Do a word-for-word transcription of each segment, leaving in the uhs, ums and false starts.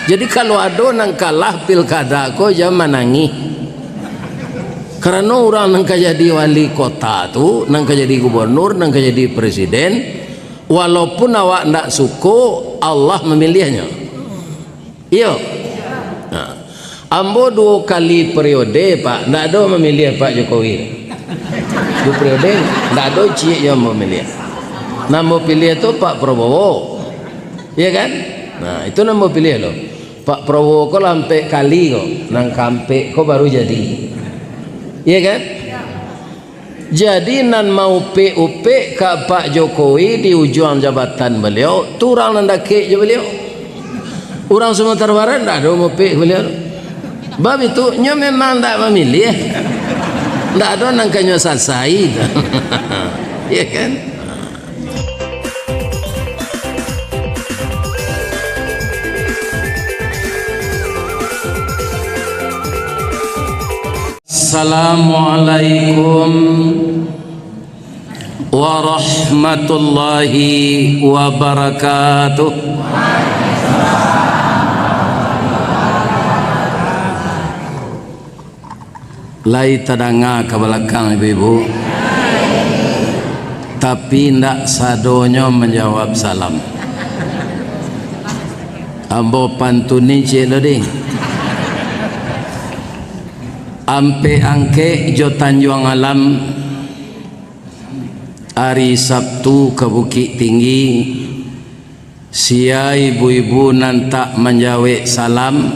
Jadi, kalau ado nan kalah pilkada ko, jan manangih. Karano urang nan ka jadi wali kota tu, nan ka jadi gubernur, nan ka jadi presiden, walaupun awak ndak suko, Allah mamiliahnyo. Iyo. Nah, ambo duo kali periode, Pak, ndak ado mamiliah Pak Jokowi. Duo periode, ndak ado ciek jo ambo miliah. Nan ambo piliah tu Pak Prabowo. Iya kan? Nah, itu nan ambo piliah lo. Pak Prabowo ko lah ampek kali ko, nan kaampek ko baru jadi. Iya kan? Jadi, nan maupek-upek ka Pak Jokowi di ujuang jabatan baliau, tu urang nan dakek jo baliau. Urang Sumatera Barat ndak ado maupek ka baliau. Bab itu, nyo memang ndak mamiliah. Ndak ado nan ka nyo sasai. Iya kan? Assalamualaikum warahmatullahi wabarakatuh. Lai tadanga ka balakang, ibu-ibu, tapi indak sadonyo manjawab salam. Ambo pantuni ciek lo, ding. Ampek Angkek jo Tanjuang Alam, ari Sabtu ka Bukiktinggi, sia ibu-ibu nan tak manjawek salam,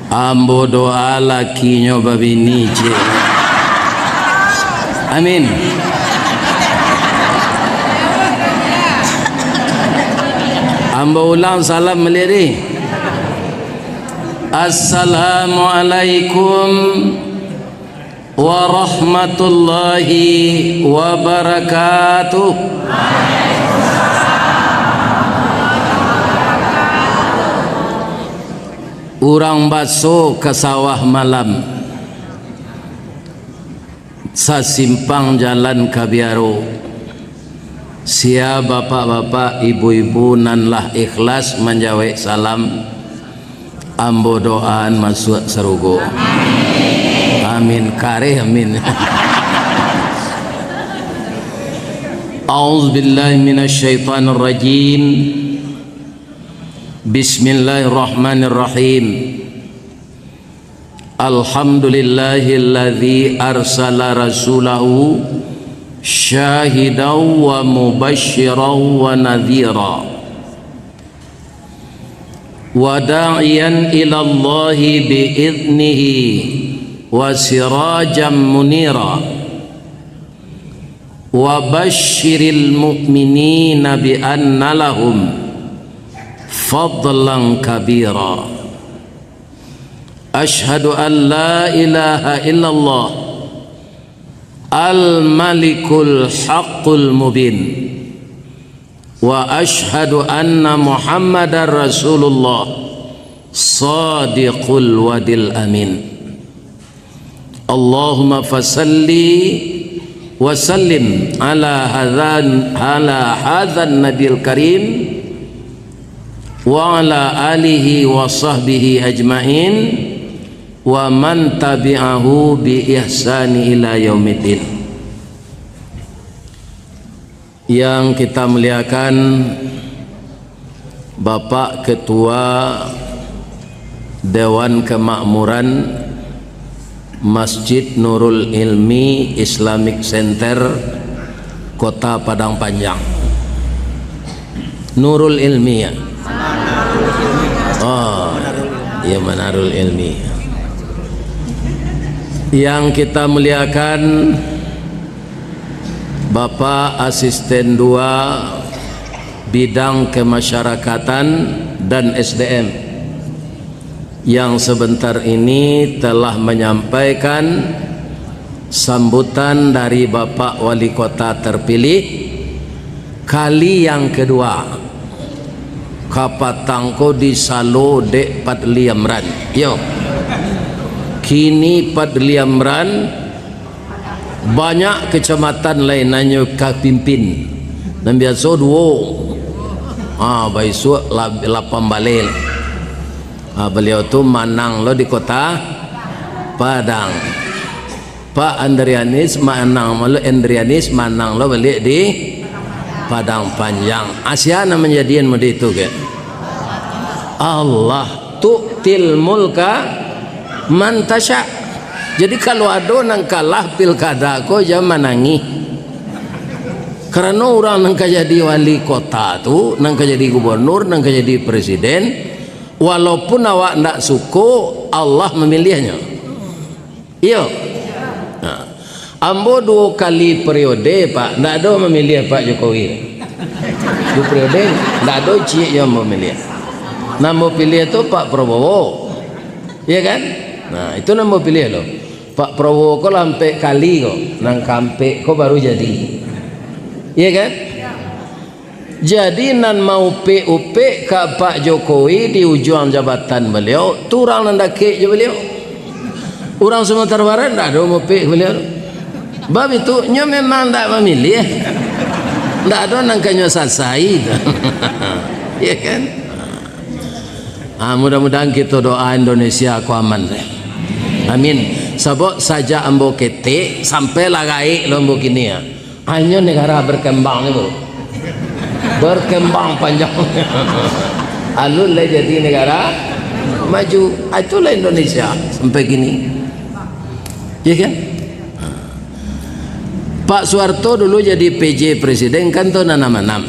ambo doa lakinyo babini, ciek. Amin. Ambo ulang salam baliak, dih. Assalamualaikum warahmatullahi wabarakatuh. Urang baso ka sawah malam, sasimpang jalan ka biaro. Sia bapak-bapak, ibu-ibu nan lah ikhlas manjawek salam, ambo doaan masuak sarugo. Amin. Kareh amin. A'udzubillahi minasyaitonirrajim. Bismillahirrahmanirrahim. Alhamdulillahilladzi arsala rasulahu syahidan wa mubasysyiran wa nadhira. Wa da'iyan ilallahi bi idznihi wa sirajan munira. Wa basyiril mu'minina bi anna lahum fadlan kabira. Asyhadu an la ilaha illallah al-malikul haqqul mubin. Wa asyhadu anna Muhammadar Rasulullah shadiqul wa'dil amin. Allahumma fasalli wa sallim ala hadzan, ala hadzan nabiyil karim wa ala alihi wa sahbihi ajmain wa man tabi'ahu bi ihsani ila yaumiddin. Yang kita muliakan, Bapak Ketua Dewan Kemakmuran Masjid Nurul Ilmi Islamic Center Kota Padang Panjang. Nurul Ilmi, ya? Oh, ya, Manarul Ilmi. Yang kita muliakan, Bapak Asisten dua Bidang Kemasyarakatan dan S D M, yang sebentar ini telah menyampaikan sambutan dari Bapak Wali Kota terpilih kali yang kedua. Kapatang ko disalo dek Fadli Amran. Yo. Kini Fadli Amran banyak kecamatan lain nan nyo ka pimpin. Nan biaso duo. Ah, baisuak la-, lapan baleh. Ah, baliau tu manang lo di kota Padang. Pak Andrianis manang lo, Andrianis manang lo baliak di Padang Panjang. Asia nan manjadian mode itu ke? Allah tu'til mulka man tasya. Jadi, kalau ado nan kalah pilkada ko, jan manangih. Karano urang nan ka jadi wali kota tu, nan ka jadi gubernur, nan ka jadi presiden, walaupun awak ndak suko, Allah mamiliahnyo. Iyo. Nah, ambo duo kali periode, Pak, ndak ado mamiliah Pak Jokowi. Duo periode, ndak ado ciek yang ambo miliah. Nan ambo piliah tu Pak Prabowo. Iya kan? Nah, itu nan ambo piliah lo. Pak Prabowo ko lah ampek kali ko, nan kaampek ko baru jadi. Iya kan? Jadi, nan maupek-upek ka Pak Jokowi di ujuang jabatan baliau, tu urang nan dakek jo baliau. Urang Sumatera Barat ndak ado maupek ka baliau. Bab itu, nyo memang ndak mamiliah. Ndak ado nan ka nyo sasai tu. Ya kan? Ah, mudah-mudahan kito doa Indonesia ko aman deh. Amin. Sabab sajak ambo ketek, sampai lah gaek lo ambo kini, ah. Hanyo negara berkembang ni, bro. Berkembang panjang. Alun lai jadi negara maju. Ah, itulah Indonesia sampai kini. Ya kan? Pak Soeharto dulu jadi P J presiden kan tahun anam anam.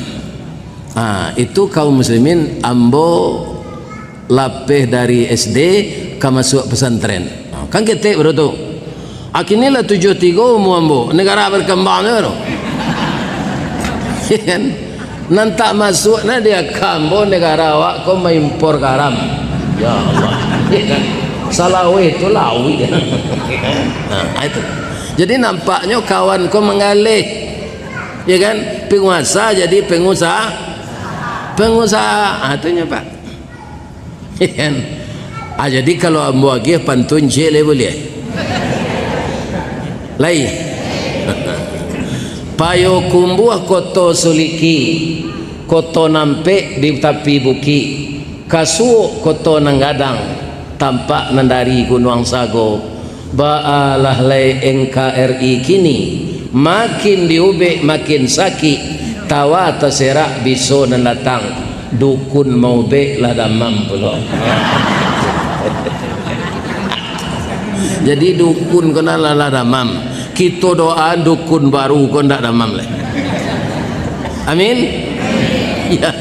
Ah, itu kaum muslimin ambo lapeh dari S D ka masuak pesantren. Ah, kan ketek baru tu. Ah, kini lah tujuah tigo umua ambo. Negara berkembang tu baru. Ya kan? Nan tak masuak nah di aka ambo negara awak ko maimpor garam. Ya Allah. Ya kan? Salaweh tu lawik. Nah, itu. Jadi nampaknyo kawan ko manggaleh. Ya kan? Penguasa jadi pengusaha. Pengusaha. Ah, tu nyo, Pak. Ya kan? Ah, jadi kalau ambo agiah pantun ciek lai buliah. Lai. Payokumbuah Koto Suliki, koto nan ampek di tapi bukik, Kasuok koto nan gadang, tampak nan dari Gunuang Sago, Baalah lai N K R I kini, makin diubek makin sakik, tawa taserak biso nan datang, dukun maubek lah damam pulo. Jadi dukun ko nan lah, lah damam. Kito doa dukun baru ko ndak damam lai. Amin. Ya.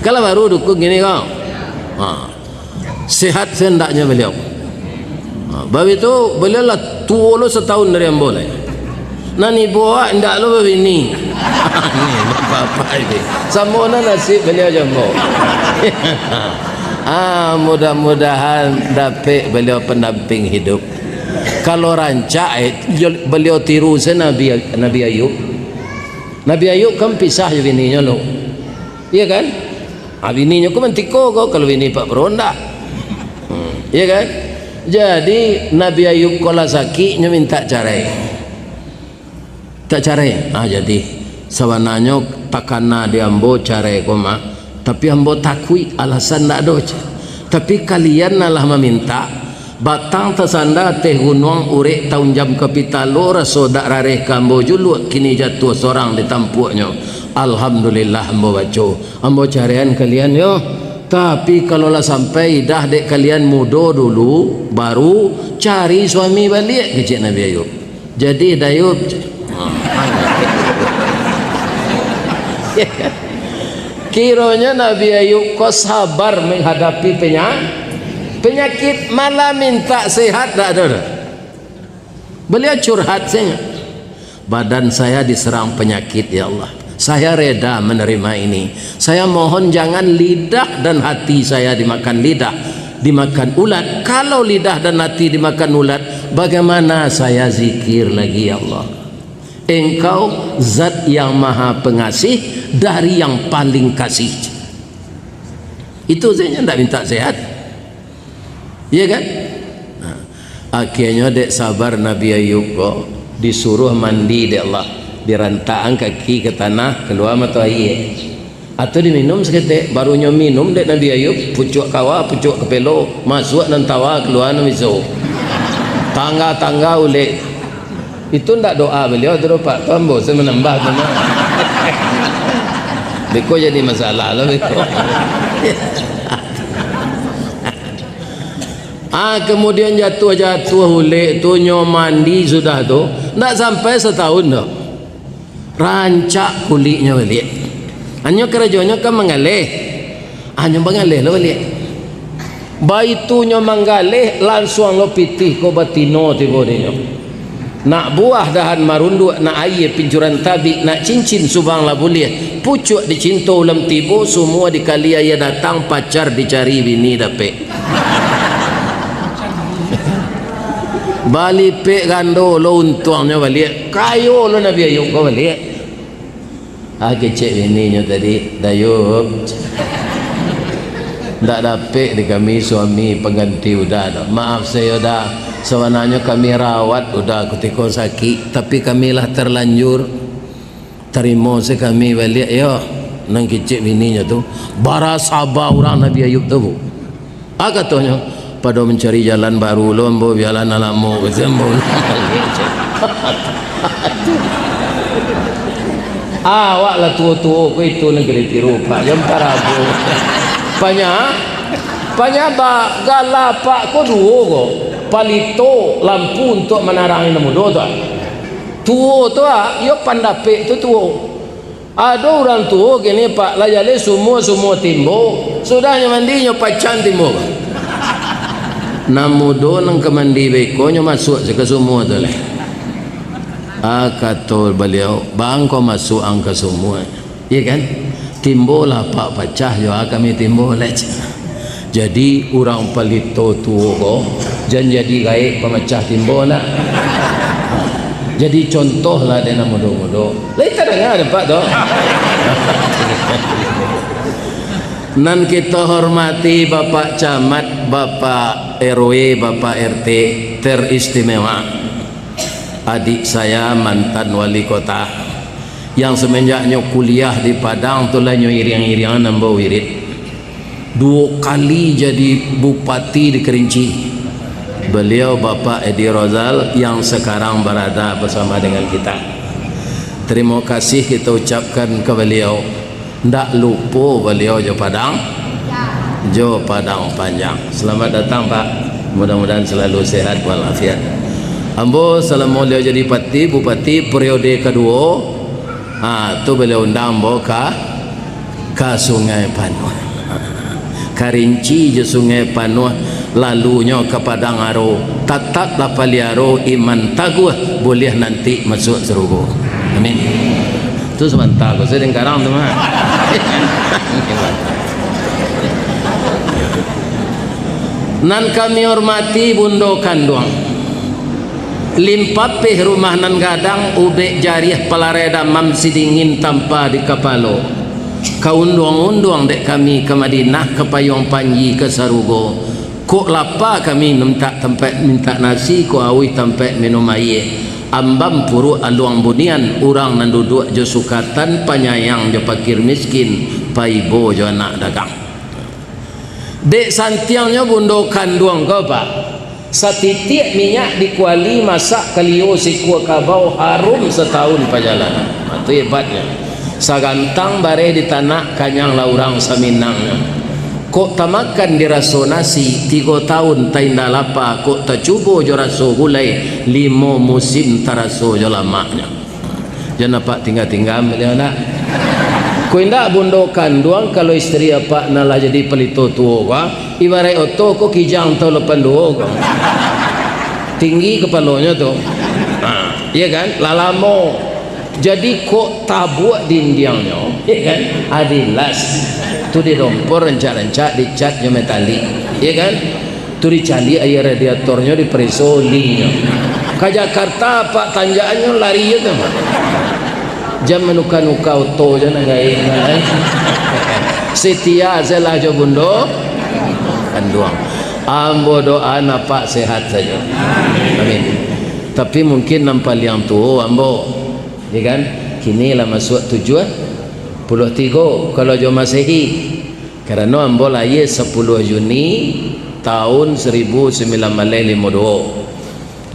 Kalau baru dukun gini ko. Ha. Sehat se andaknyo baliau. Ha, baitu, baliau lah tuo lo satahun dari ambo lai. Nan ibo awak indak lo babini. Ni, bapak-bapak ini. Samo nan nasib baliau jo ambo. Ah, mudah-mudahan dapek baliau pendamping hidup. Kalau rancak, eh, baliau tiru se Nabi, Nabi Ayub. Nabi Ayub kan pisah jo bininyo lo. Iya kan? Ah, bininyo ko mantiko ko, kalau bini Pak Prabowo ndak. Hmm, iya kan? Jadi, Nabi Ayub ko lah sakik, nyo mintak carai. Tak carai. Ah, jadi, sabananyo takana di ambo carai ko, Mak. Tapi ambo takuik, alasan ndak ado, ceh. Tapi kalian nan lah mamintak, batang tasanda ateh gunuang, urek taunjam ka pitalo, raso dak rareh ka ambo juluak, kini jatuah sorang di tampuaknyo. Alhamdulillah, ambo baco. Ambo caraian kalian yo. Tapi, kalau lah sampai idah dek kalian mudo dulu, baru cari suami baliak, kecek Nabi Ayub. Jadi, Dayub, kironyo Nabi Ayub ko sabar menghadapi penya-, penyakit, malah mintak sehat, dak ado doh. Baliau curhat sajo. "Badan saya diserang penyakit, ya Allah. Saya reda menerima ini. Saya mohon jangan lidah dan hati saya dimakan lidah, dimakan ulat. Kalau lidah dan hati dimakan ulat, bagaimana saya zikir lagi, ya Allah? Engkau zat yang maha pengasih dari yang paling kasih." Itu sajo, ndak minta sehat. Iya kan? Nah, akhirnyo dek sabar Nabi Ayub ko, disuruh mandi dek Allah, dirantakan kaki ka tanah, kalua mato aia. Atau diminum saketek, baru nyo minum dek Nabi Ayub, pucuak kawa, pucuak kapelo, masuak nan tawa, kalua nan biso. Tangga-tangga ulek. Itu ndak doa baliau tu, Pak. Tu ambo se manambah tu mah. Beko jadi masalah lah beko. Ah, kemudian jatuah-jatuah ulek tu, nyo mandi sudah tu, ndak sampai satahun tu. Rancak kuliknyo baliak. Hanyo karajonyo kan manggaleh. Hanyo manggaleh lo baliak. Baitu nyo manggaleh, lansuang lo pitih ko batino tibo dinyo. Nak buah dahan marunduak, nak aia pincuran tabik, nak cincin subang lah buliah. Pucuak dicinto ulam tibo, sumua dikali aia datang, pacar dicari bini dapek. Balipek gando lo untuangnyo baliak. Kayo lo Nabi Ayub ko baliak. Ah, kecek bininyo tadi, "Dayub, ndak dapek di kami suami pangganti Uda tu. Maaf sajo, Da. Sabananyo kami rawat Uda kutiko sakik, tapi kami lah terlanjur. Tarimo se kami baliak yo." Nan kecek bininyo tu, bara saba urang Nabi Ayub tu, Bu. Ah, katonyo, "Pado mancari jalan baru lo ambo, bialah nan lamo," kato ambo. Awak lah tuo-tuo ko, itu nagari tiru, Pak, jan parabu. Panya, panya ba-, gala Pak ko duo ko, palito, lampu untuak manarangi nan mudo tu. Tuo tu, ah, iyo pandapek tu tuo. Ado urang tuo kini, Pak, lah jaleh sumua-sumua timbo, sudahnyo mandi nyo pacang timbo. Nan mudo nan ka mandi beko nyo masuak se ka sumua tu lai. Ah, kato baliau, "Bang, ko masuak ang ka sumua." Iyo kan? Timbo lah Apak pacah, jo a kami timbo lai. Jadi, urang palito tuo ko, jan jadi gaek pamacah timbo nak. Jadi contoh lah dek nan mudo-mudo. Lai tadanga dek Apak tu. Nan kito hormati Bapak Camat, Bapak R W, Bapak R T, teristimewa adik saya mantan wali kota. Yang semenjaknyo kuliah di Padang tu lah nyo iriang-iriangan ambo wirid. Duo kali jadi bupati di Kerinci. Beliau Bapak Edi Rozal yang sekarang berada bersama dengan kita. Terima kasih kita ucapkan ke beliau. Ndak lupo baliau jo Padang, jo Padang Panjang. Selamat datang, Pak. Mudah-mudahan selalu sehat walafiat. Ambo salamo baliau jadi pati, bupati periode kaduo, ha, tu baliau undang ambo ka, ka Sungai Panuah. Karinci jo Sungai Panuah, lalunyo ka Padang Aro, tataplah paliaro iman taguah, buliah nanti masuak sarugo. Amin. Tu sabanta ko, sadang karang tu mah. Nan kami hormati Bundo Kanduang. Limpapeh rumah nan gadang, ubek jariah palarai damam, sidingin tampa di kapalo. Ka unduang-unduang dek kami ka Madinah, ka payuang panji ka sarugo. Kok lapa kami mintak tampaik mintak nasi, kok auih tampaik minum aia. Ambam puruak aluang bunian, urang nan duduak jo sukatan, panyayang jo pakir miskin, paibo jo anak dagang. Dek santiangnyo Bundo Kanduang ko, Pak, satitiak minyak di kuali, masak kalio sikua kabau, harum satahun pajalanan. Ha, tu hebatnyo. Sagantang bareh di tanak, kanyanglah urang saminangnyo. Kok tamakan diraso nasi, tigo tahun tainda lapa, kok tacubo jo raso gulai, limo musim taraso jo lamaknyo. Jan apak tingga-tingga baliau nak. Ko indak Bundo Kanduang, kalau isteri apak nan lah jadi palito tuo ko, ibaraik oto ko Kijang tahun lapan duo ko. Tinggi kapalonyo tu. Ha, iya kan? Lah lamo. Jadi kok tabuak dindiangnyo, iya kan? Adilas. Tu didompor rancak-rancak, dicat jo metalik. Iya kan? Tu dicaliak aia radiatornyo, dipareso olinyo. Ka Jakarta, Pak, tanjakannyo lari jo tu. Jan manuka-nuka oto jo nan gaek nan lain. Setia sajolah jo Bundo Kanduang. Ambo doa apak sehat sajo. Amin. Tapi mungkin nan paliang tuo ambo, ya kan? Kini lah masuak tujuah Puluah tigo, kalau jo Masehi. Karano ambo lahia sapuluah Juni tahun saribu sambilan baleh limo duo.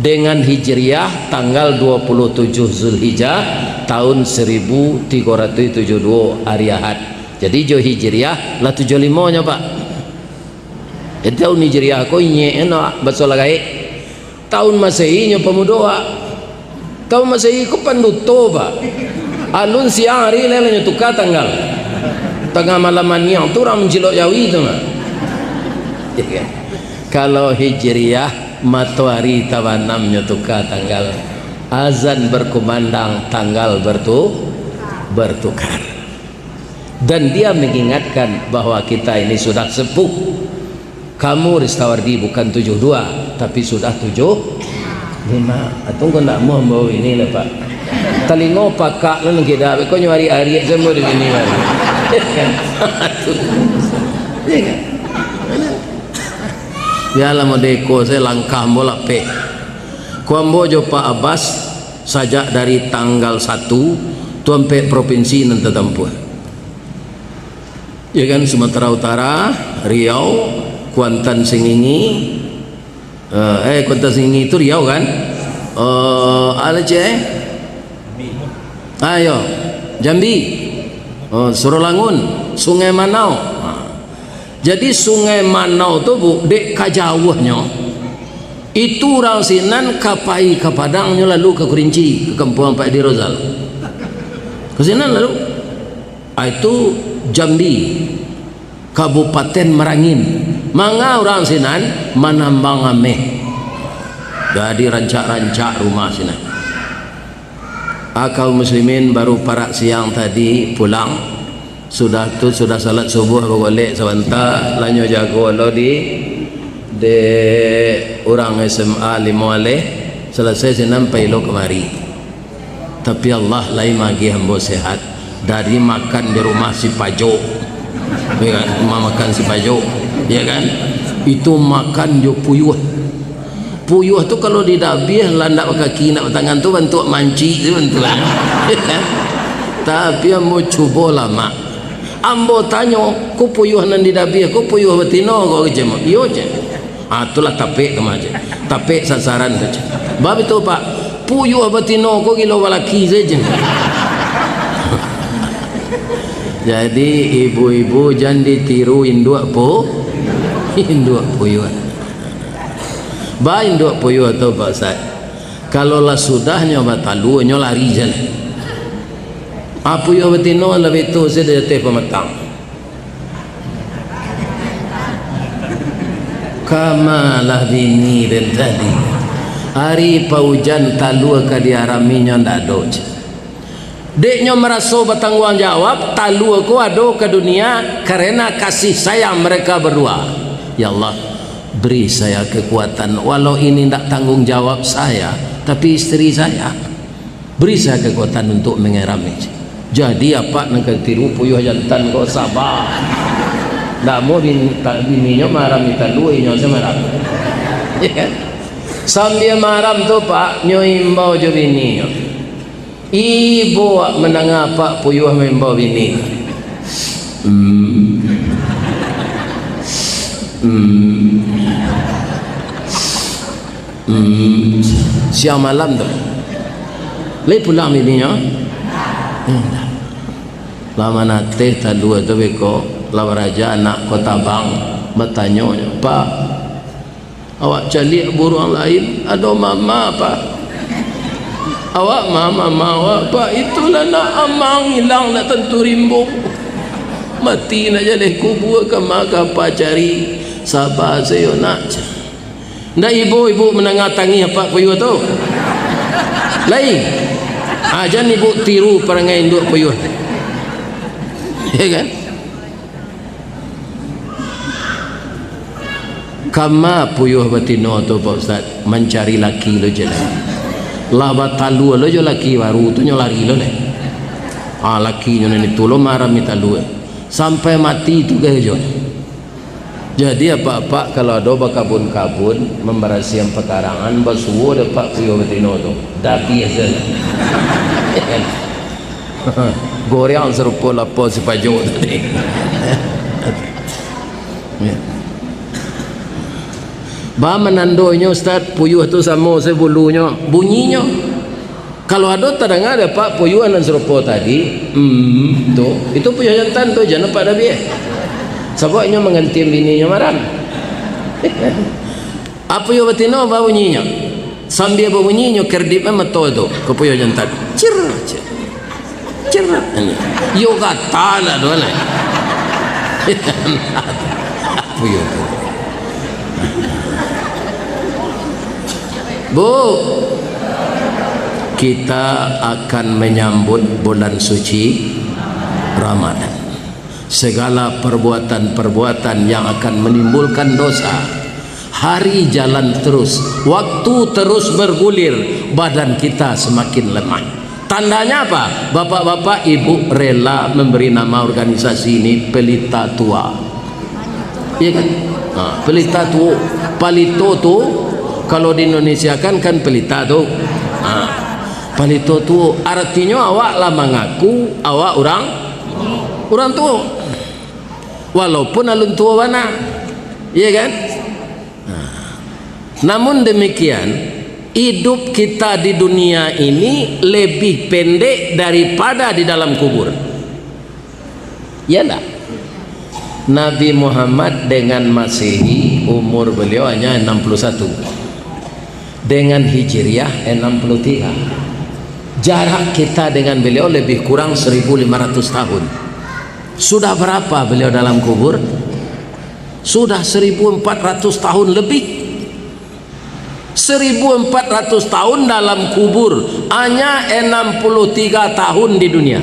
Dengan Hijriah, tanggal dua puluh tujuh Zulhijjah tahun saribu tigo ratuih tujuah duo, ari Ahad. Jadi, jo Hijriah lah tujuah limo nyo, Pak. Jadi, tahun Hijriah ko inyek no, baso lah gaek. Tahun Masehi nyo pamudo, Pak. Tahun Masehi ko panduto, Pak. Alun siang ari lai nyo tuka tanggal. Tangah malam maniang tu urang mancilok jawi tu mah. Iya kan? Kalau Hijriah, matoari tabanam nyo tuka tanggal. Azan berkumandang, tanggal bertu-, bertukar. Dan dia mengingatkan bahwa kita ini sudah sepuh. Kamu, Ristawardi, bukan tujuah dua, tapi sudah tujuah lima. Atau kau nak mau bawa ini lah, Pak. Talingo pakak lah nang kida, kau nyari ari semua di sini, Pak. Iya kan? Biarlah modeko, saya langkah ambo lapek. Ko ambo jo Pak Abbas, sajak dari tanggal satu, tu ampek provinsi nan tatampuah. Ya kan, Sumatera Utara, Riau, Kuantan Sengingi, eh, eh, Kuantan Sengingi itu Riau kan? Eh, ada cek? Ayo, Jambi, eh, Surolangun, Sungai Manau. Ha. Jadi Sungai Manau tu, Bu, dek ka jauahnyo, itu urang sinan ka pai ka Padang, nyo lalu ka Kerinci, ka kampuang Pak Edi Rozal. Ka sinan lalu. Ah, itu Jambi, Kabupaten Merangin. Manga urang sinan manambang ameh. Jadi rancak-rancak rumah sinan. Ah, kaum muslimin, baru parak siang tadi pulang. Sudah tu, sudah salat subuh, bagolek sabanta, lanyo jago lo di, di urang S M A Limo Aleh. Salasai sinan, pai lo kamari. Tapi Allah lai magiah ambo sehat dari makan di rumah si Pajok. Ya kan? Rumah makan si Pajok. Ya kan? Itu makan jo puyuah. Puyuah tu kalau didabiah, lah ndak bakaki, ndak batangan tu, bantuak mancik tu bantuaknyo. Ya kan? Tapi ambo cubo lamak. Ambo tanyo, "Ko puyuah nan didabiah ko puyuah batino ko?" kecek ambo. "Iyo," cek. Ah, tu lah tapek ka mah, cek. Tapek sasaran tu, cek. Bab itu, Pak, puyuah batino ko gilo balaki sajo. Jadi, ibu-ibu jan ditiru induak pu-, induak puyuah. Ba induak puyuah tu, Pak Ustaz, kalau lah sudah nyo batalua, nyo lari se lah. Ah, puyuah batino lah bitu se di ateh pamatang. Kama lah bini den tadi. Ari paujan talua ka diaraminyo ndak ado, cek. Dek nyo maraso batangguang jawab, talua ko ado ka dunia karena kasih sayang mereka berdua. Ya Allah, beri saya kekuatan, walau ini ndak tanggung jawab saya, tapi isteri saya. Beri saya kekuatan untuk mengerami. Jadi, apak nan ka tiru puyuah jantan ko, saba. Ndak mau bin-, ta-, bininyo maarami talua, inyo se maaram. Ya kan? Sambia maaram tu, Pak, nyo imbau jo bininyo. Ibo wak mandanga apak puyuah maimbau bini. Hmm. Hmm. Hmm, siang malam tu. Lai pulang bininyo? Indak. Lah manateh talua tu beko, lah baraja anak ko tabang, batanyo nyo, "Pak, awak caliak buruang lain, ado mama, Pak?" "Awak ma, mama awak, Pak? Itulah nak amang ilang, nak tantu rimbo. Mati nak jaleh kubua, kama ka apak cari?" "Saba sajo, nak." Ndak ibo ibu mandanga tangih apak puyuah tu? Lai. Ah, jan ibu tiru parangai induak puyuah. Ya kan? Kama puyuah batino tu, Pak Ustaz, mancari laki lo je lah. Lah batalua lo jo laki baru tu, nyo lari lo leh. Ah, lakinyo nan itu lo maarami talua. Sampai mati tu gai jo. Jadi, apak-apak, kalau ado bakabun-kabun, mambarasiahan pakarangan, basuo dek apak puyuah batino tu. Dabiah se. Goreang sarupo lapau si Pajo tadi. Ya. Ba manandonyo, Ustaz, puyuah tu samo se bulunyo, bunyinyo. Kalau ado tadanga dek Apak puyuah nan sarupo tadi, hmm, tu, itu puyuah jantan tu, jan Apak dabiah. Sabab inyo mangganti bininyo maram. Apo yo batino babunyinyo? Sambia babunyinyo kerdip mato tu, ka puyuah jantan. Cir, cir. Cir. Yo gata lah tu lah. Apo yo tu? Bu, kita akan menyambut bulan suci Ramadan. Segala perbuatan-perbuatan yang akan menimbulkan dosa. Hari jalan terus, waktu terus bergulir, badan kita semakin lemah. Tandanya apa? Bapak-bapak, ibu rela memberi nama organisasi ini Pelita Tua. Iya kan? Ha, Pelita Tua. Palito tu, kalau diindonesiakan kan pelita tu. Ha, palito tu artinyo awak lah mangaku awak urang, urang tuo. Walaupun alun tuo bana. Iya kan? Nah. Namun demikian, idup kita di dunia ini lebih pendek daripada di dalam kubur. Iya ndak? Nabi Muhammad dengan Masehi, umur beliau hanya enam puluh satu. Dengan Hijriah, enam puluh tiga. Jarak kita dengan beliau lebih kurang seribu lima ratus tahun. Sudah berapa beliau dalam kubur? Sudah seribu empat ratus tahun lebih. Seribu empat ratus tahun dalam kubur, hanya enam puluh tiga tahun di dunia.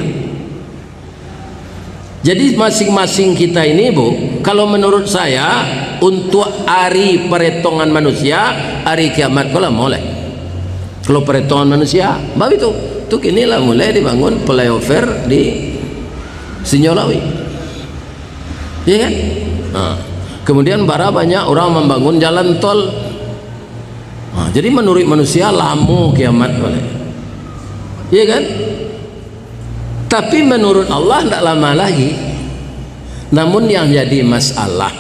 Jadi, masing-masing kita ini, Bu, kalau menurut saya, untuk hari peretongan manusia, hari kiamat ko lah mulai. Kalau peretongan manusia, bagitu. Tu kini lah mulai dibangun flyover di Sinjolawi. Iya kan? Ha. Kemudian bara banyak orang mambangun jalan tol. Ha, jadi menurut manusia lamo kiamat baliak. Iya kan? Tapi menurut Allah ndak lama lagi. Namun yang jadi masalah,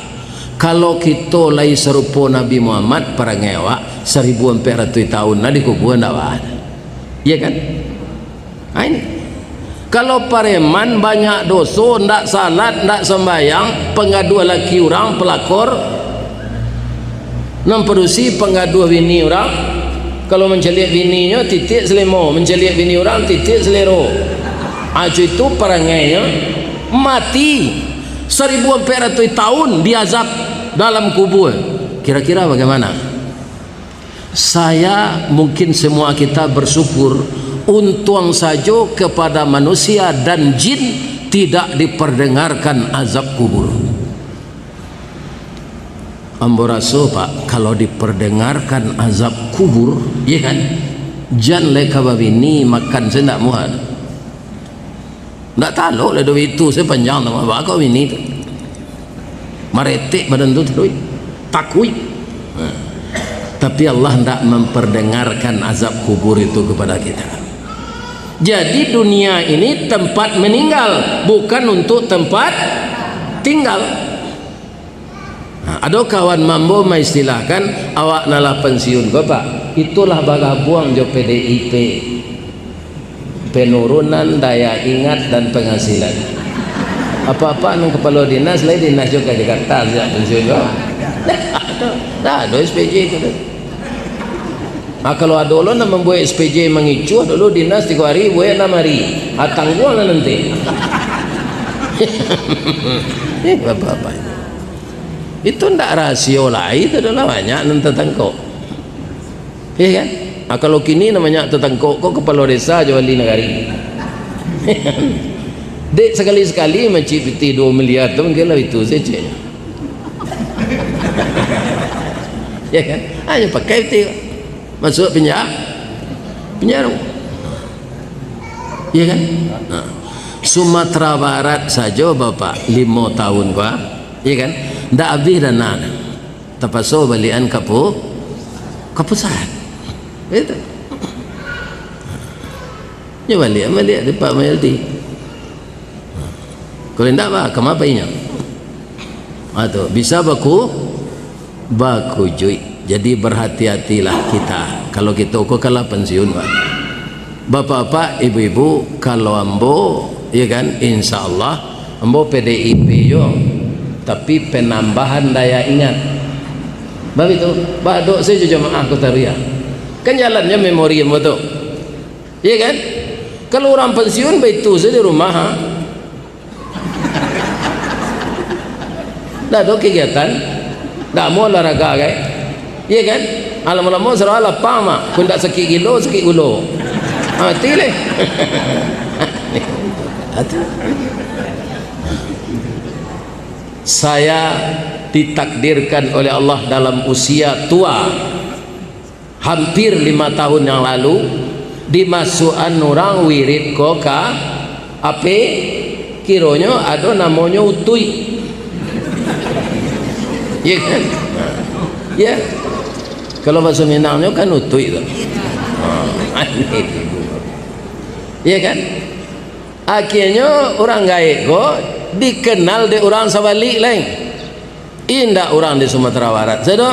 kalau kito lai sarupo Nabi Muhammad, parangai awak, saribu ampek ratuih tahun lah dikubua ndak baa. Iya kan? Ha, ini. Kalau pareman banyak doso, ndak salat, ndak sambayang, pangaduah laki urang, pelakor, nan padusi pangaduah bini urang, kalau mancaliak bininyo, titiak salemo, mancaliak bini urang, titiak salero. Acu itu parangainyo mati, saribu ampek ratuih tahun diazab dalam kubua. Kira-kira bagaimana? Saya, mungkin semua kita bersyukur, untuang sajo kepada manusia dan jin tidak diperdengarkan azab kubur. Ambo raso, Pak, kalau diperdengarkan azab kubur, iya kan, jan lai ka babini, makan se ndak muah. Ndak talok lah duit tu, sapanjang tu, baa kok bini tu. Maretek badan tu taruih. Takuik. Nah. Tapi Allah ndak memperdengarkan azab kubur itu kepada kita. Jadi dunia ini tempat meninggal, bukan untuk tempat tinggal. Nah, ado kawan mambo maistilahkan, "Awak nan lah pensiun ko, Pak, itulah bagabuang jo P D I P. Penurunan daya ingat dan penghasilan." Apak-apak nan kapalo dinas, lai dinas jo ka Jakarta sajak pensiun ko. Ndak ado, ndak ado S P J itu doh. Ah, kalau ado lo nan mambuek S P J mangicuah dulu dinas tigo hari, buek anam hari. Ah, tangguanglah nanti. Eh, bapak-bapak. Itu ndak rasio lai, itu adalah banyak nan tatangkok. Iya kan? Ah, kalau kini nan banyak tatangkok ko kapalo desa jo wali nagari. Dek sakali-sakali mancik pitih duo miliar tu mungkin lah itu sajo. Ya kan? Hanyo pakai pitih. Masuak penjara. Penjara. Iya kan? Nah. Sumatera Barat sajo, Bapak, limo tahun ko, ah. Iya kan? Ndak abih dana. Tapaso baliakan ka pu-, ka pusat. Itu. Nyo baliak, baliak di Pak Mahyeldi. Kalau indak, bah, kama painyo? Ha, tu, bisa baku-, bakujuik. Jadi, berhati-hatilah kita. Kalau kito ko kan lah pensiun, bah. Bapak-bapak, ibu-ibu, kalau ambo, ya kan, insya Allah, ambo P D I P jo, tapi penambahan daya ingat. Bah itu, bah, dok sajo jamaah Kota Ruya. Kan jalannyo memori ambo tu. Ya kan? Kalau urang pensiun, baitu sajo di rumah, ha? Ndak ado kegiatan, ndak amuah olahraga, kan? Iya kan? Lamo-lamo sarawa lapang, mak. Kok ndak sakik gilo, sakik gulo. Ha, mati leh. Atu. Saya ditakdirkan oleh Allah dalam usia tua. Hampir lima tahun yang lalu, dimasuakan urang wirid ko ka H P, kironyo ado namonyo utuik. Ya kan? Ya. Kalau bahasa Minangnyo kan utuik tu. Ha, ya kan? Akhirnyo urang gaek ko dikenal dek urang sabalik lain. Indak urang di Sumatera Barat sajo,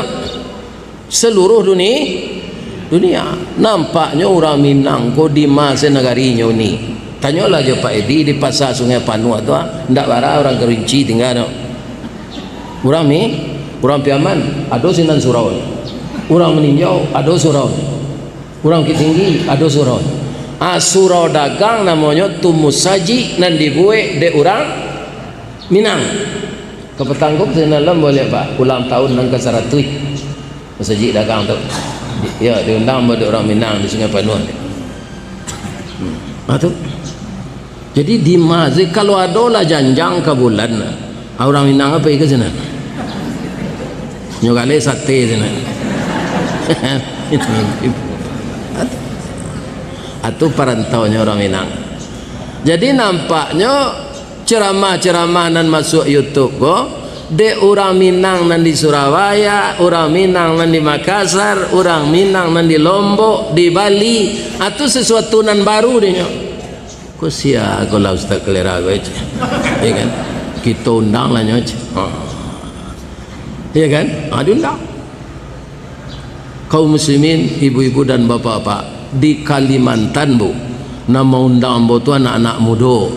seluruh duni-, dunia. Nampaknyo urang Minang ko di ma se nagarinyo ni. Tanyolah jo Pak Edi di Pasa Sungai Panuah tu, ah, ndak bara urang Kerinci tingga tu. Urang Mi-, urang Piaman, ado sinan suraunyo. Urang Maninjau, ado suraunyo. Urang Bukittinggi, ado suraunyo. Ah, surau dagang namonyo tu musajik nan dibuek dek urang Minang. Kapatang ko, sinan lah buliah, Pak, ulang tahun nan ka saratuih. Masajik dagang tu. Yo, diundang dek urang Minang di Sungai Panuah. Hmm. Ha, tu. Jadi, di ma-, kalau ado lah janjang ka bulan, ah, urang Minang pai ka sinan. Nyo galeh sate sinan. Atu parantaunyo urang Minang. Jadi, nampaknyo ceramah-ceramah nan masuak YouTube ko, dek urang Minang nan di Surabaya, urang Minang nan di Makassar, urang Minang nan di Lombok, di Bali, atu sesuatu nan baru dek nyo. Ko sia ko lah Ustaz Kalera ko, ceh. Ya kan? Kito undang lah nyo, ceh. Ha. Ya kan? Ha, diundang. Kaum muslimin, ibu-ibu dan bapak-bapak, di Kalimantan, Bu, nan maundang ambo tu anak-anak mudo,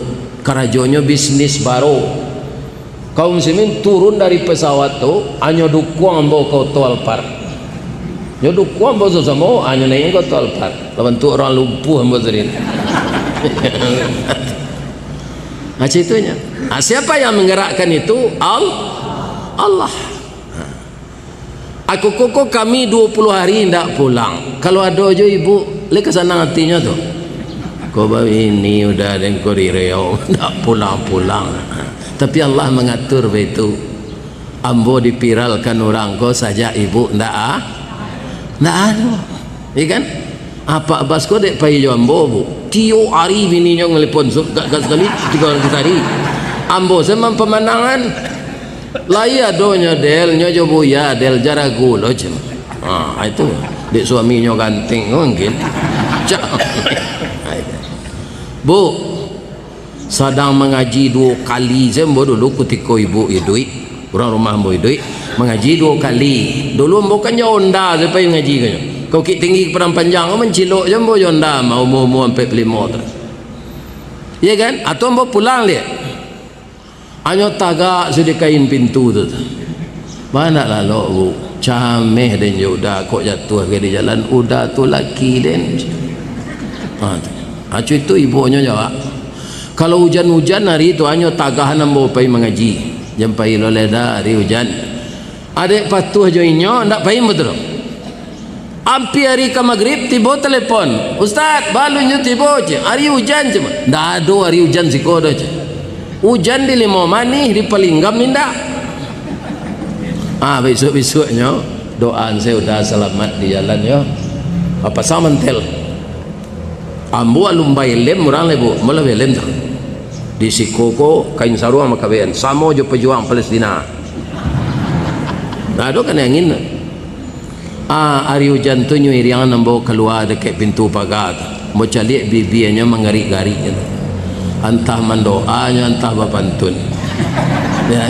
karajonyo bisnis baro. Kaum muslimin turun dari pesawat tu, anyo dukuang ambo ka oto Alphard. Nyo dukuang ambo samo-samo, anyo naiak ka oto Alphard. Lah bantuak urang lumpuah ambo tadi. Nah, ceritanya. Ah, siapa yang menggerakkan itu? Al-, Allah. Aku ko, ko kami dua puluh hari indak pulang. Kalau ado jo ibu, lai ka sanang atinyo tu. Ko babini udah dengko di Riau, indak pulang-pulang. Tapi Allah mangatur baitu. Ambo dipiralkan urang ko sajak ibu ndak a-, ndak ado. Iya kan? Apak Bas ko dek pai jo ambo, Bu. Tiok ari bininyo ngelepon, su-, gak, gak sakali, tigo ari sakali. Ambo se mampamandangan. Lai adonyo Del, nyo jo Buya Del, jar agu lo, cem. Ah, itu. Dek suaminyo ganteng ko mungkin. Cak. Bu, sadang mangaji duo kali se ambo dulu kutiko ibu iduik, urang rumah ambo iduik, mangaji duo kali. Dulu ambo kan jo onda se pai mangaji ko nyo. Ka Bukittinggi ka Padang Panjang ko mancilok se ambo jo onda, ma-, umua-umua ampek puluah limo tu. Iya kan? Atau ambo pulang liak. Anyo tagak sudah kain pintu tu. Baa ndak lalok, Bu. Cameh den jo uda, kok jatuah ka di jalan, uda tu laki den. Ha, tu. Ha, cuy tu ibunyo jawab. Kalau ujan-ujan hari tu, anyo tagahan ambo pai mangaji. Jan pai lo lai da, hari ujan. Adek patuah jo inyo, ndak pai ambo tu doh. Ampia ari ka magrib, tibo telepon. "Ustaz, balun nyo tibo," ceh. "Ari ujan," ceh. "Ndak ado ari ujan siko doh," ceh. "Ujan di Limau Manih, di Palinggam indak." Ah, bisuak-bisuaknyo, doaan se uda salamat di jalan yo. Bapasang mantel. Ambo alun baelem urang lai, Bu. Ambo lah baelem tu. Di siko ko kain saruang makabean, samo jo pajuang Palestina. Ndak ado kanai angin tu. Ah, ari ujan tu nyo iriangan ambo kalua dakek pintu paga tu. Ambo caliak bibianyo manggarik-garik tu. Antah mandoanyo, antah bapantun. Ya.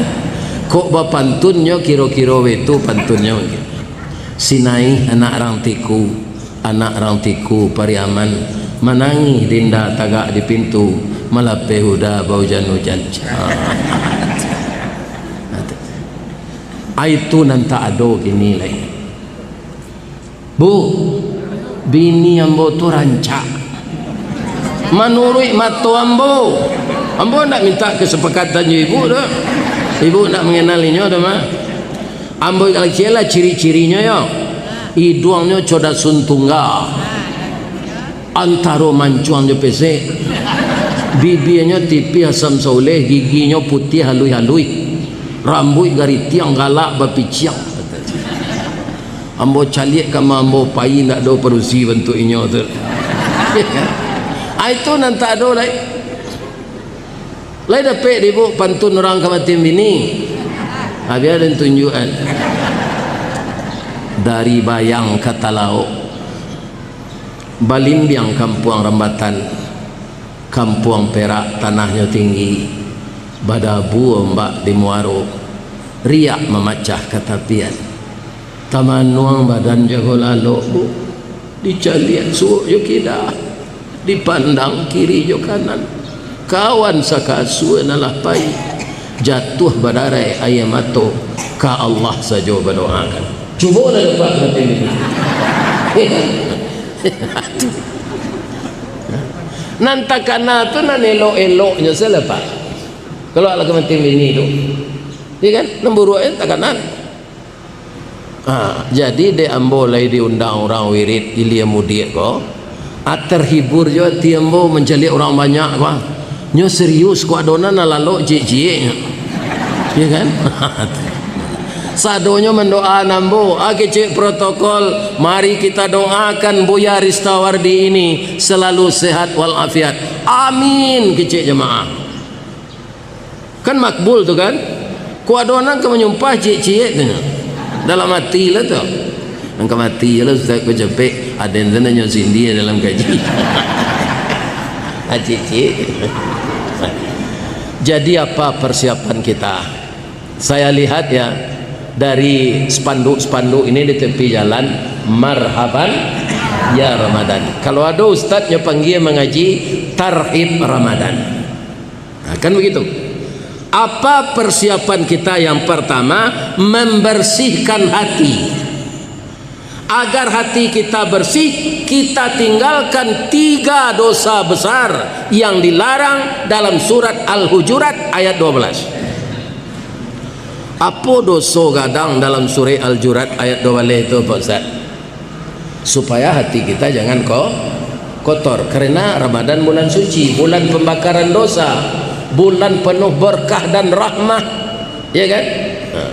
Kok bapantunnyo, kiro-kiro baitu pantunnyo. Sinaih anak rang Tiku, anak rang Tiku Pariaman, manangih dinda tagak di pintu, malapeh uda baujan-ujan. Ai tu nan tak ado kini lai. Bu, bini ambo tu rancak. Manuruik mato ambo, ambo ndak minta kesepakatan jo ibu doh. Ibu ndak mangenal inyo doh mah. Ambo kecek lah ciri-cirinyo yo. Iduangnyo co dasun tungga. Antaro mancuang jo pesek. Bibianyo tipih asam sauleh, giginyo putiah haluih-haluih. Rambuik garitiang galak bapiciang. Ambo caliak ka ma ambo pai, ndak ado padusi bantuak inyo tu. Ai tu nan tak ado lai. Lai dapek di ibu pantun urang kamatian bini? Habis ado tunjuakan. Dari Bayang ka Talaok, balimbiang kampuang Rambatan, kampuang Perak tanahnyo tinggi, badabu ombak di muaro, riak mamacah ka tapian. Tamanuang badan jago lalok, Bu. Dicaliak suok jo kida, dipandang kiri jo kanan. Kawan sakasua nan lah pai, jatuah badarai aia mato, ka Allah sajo badoakan. Cubolah dapat mati ni. Nan takana tu nan elok-eloknyo salah, Pak. Kalau lah kamatian bini tu, ya kan? Nan buruaknyo takana. Ha, jadi dek ambo lai diundang urang wirid ilia mudiak ko, ah, terhibur jo ati ambo mancaliak urang banyak ko. Nyo serius ko, ado nan lalok ciek-cieknyo. Ya kan? Sadonyo mandoaan ambo, ah, kecek protokol, mari kita doakan Buya Ristawardi ini selalu sehat walafiat. Amin, kecek jamaah. Kan makbul tu kan? Kok ado nan ka manyumpah ciek-ciek tu nyo. Dalam ati lah tu. Nan ka mati je lah, Ustaz, ko capek. Aden tu nanyo sindi dalam kaji. Ah, ciek-ciek. Jadi apa persiapan kita? Saya lihat ya, dari spanduk-spanduk ini di tepi jalan, "Marhaban ya Ramadan." Kalau ado ustadnyo panggia mangaji, "Tarhib Ramadan." Nah, kan begitu. Apa persiapan kita? Yang pertama, membersihkan hati. Agar hati kita bersih, kita tinggalkan tiga dosa besar yang dilarang dalam surat Al-Hujurat ayat dua belas. Apo doso gadang dalam surek Al-Jurat ayat dua baleh tu, Pak Ustaz? Supaya hati kita jangan ko-, kotor. Karena Ramadan bulan suci, bulan pembakaran dosa, bulan penuh berkah dan rahmah. Ya kan? Nah.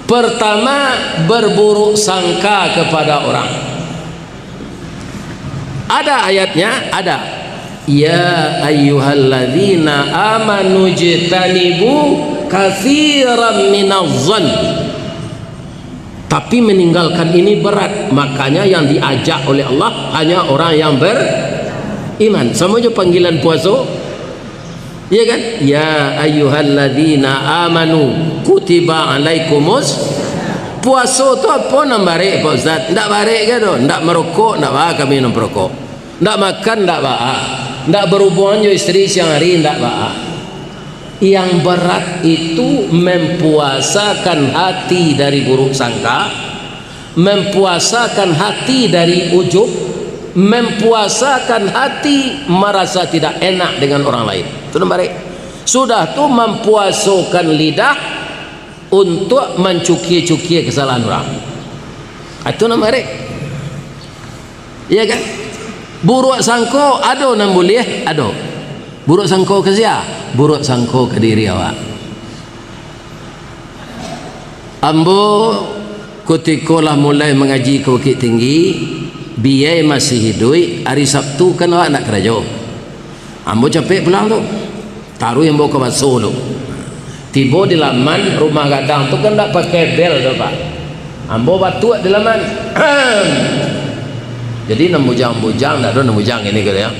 Pertama, berburuk sangka kepada orang. Ada ayatnya? Ada. "Ya ayyuhalladzina amanu jtanibu katsiran minaz zan." Tapi meninggalkan ini berat, makanya yang diajak oleh Allah hanya orang yang beriman. Sama jo panggilan puaso. Iya kan? "Ya ayyuhalladzina amanu kutiba alaikumus." Puaso tu apo nan barek, Pak Ustaz? Ndak barek ka doh, ndak marokok, ndak baa kami nan parokok. Ndak makan, ndak baa. Ndak barubuangan jo istri siang hari, ndak baa. Yang berat itu mempuasakan hati dari buruk sangka, mempuasakan hati dari ujub, mempuasakan hati marasa tidak enak dengan orang lain. Itu nan barek. Sudah tu, mempuasokan lidah untuk mancukia-cukia kesalahan orang. Itu nan barek. Iya kan? Buruak sangko ado nan buliah, ado. Buruak sangko ka sia? Buruak sangko ka diri awak. Ambo kutiko lah mulai mangaji ka Bukittinggi, biyai masih iduik, ari Sabtu kan awak ndak karajo. Ambo capek pulang tu. Taruih ambo ka baso tu. Tibo di laman rumah gadang tu kan ndak pakai bel tu, Pak. Ambo batuak di laman. Jadi nan bujang-bujang, ndak ado nan bujang ini ko yo.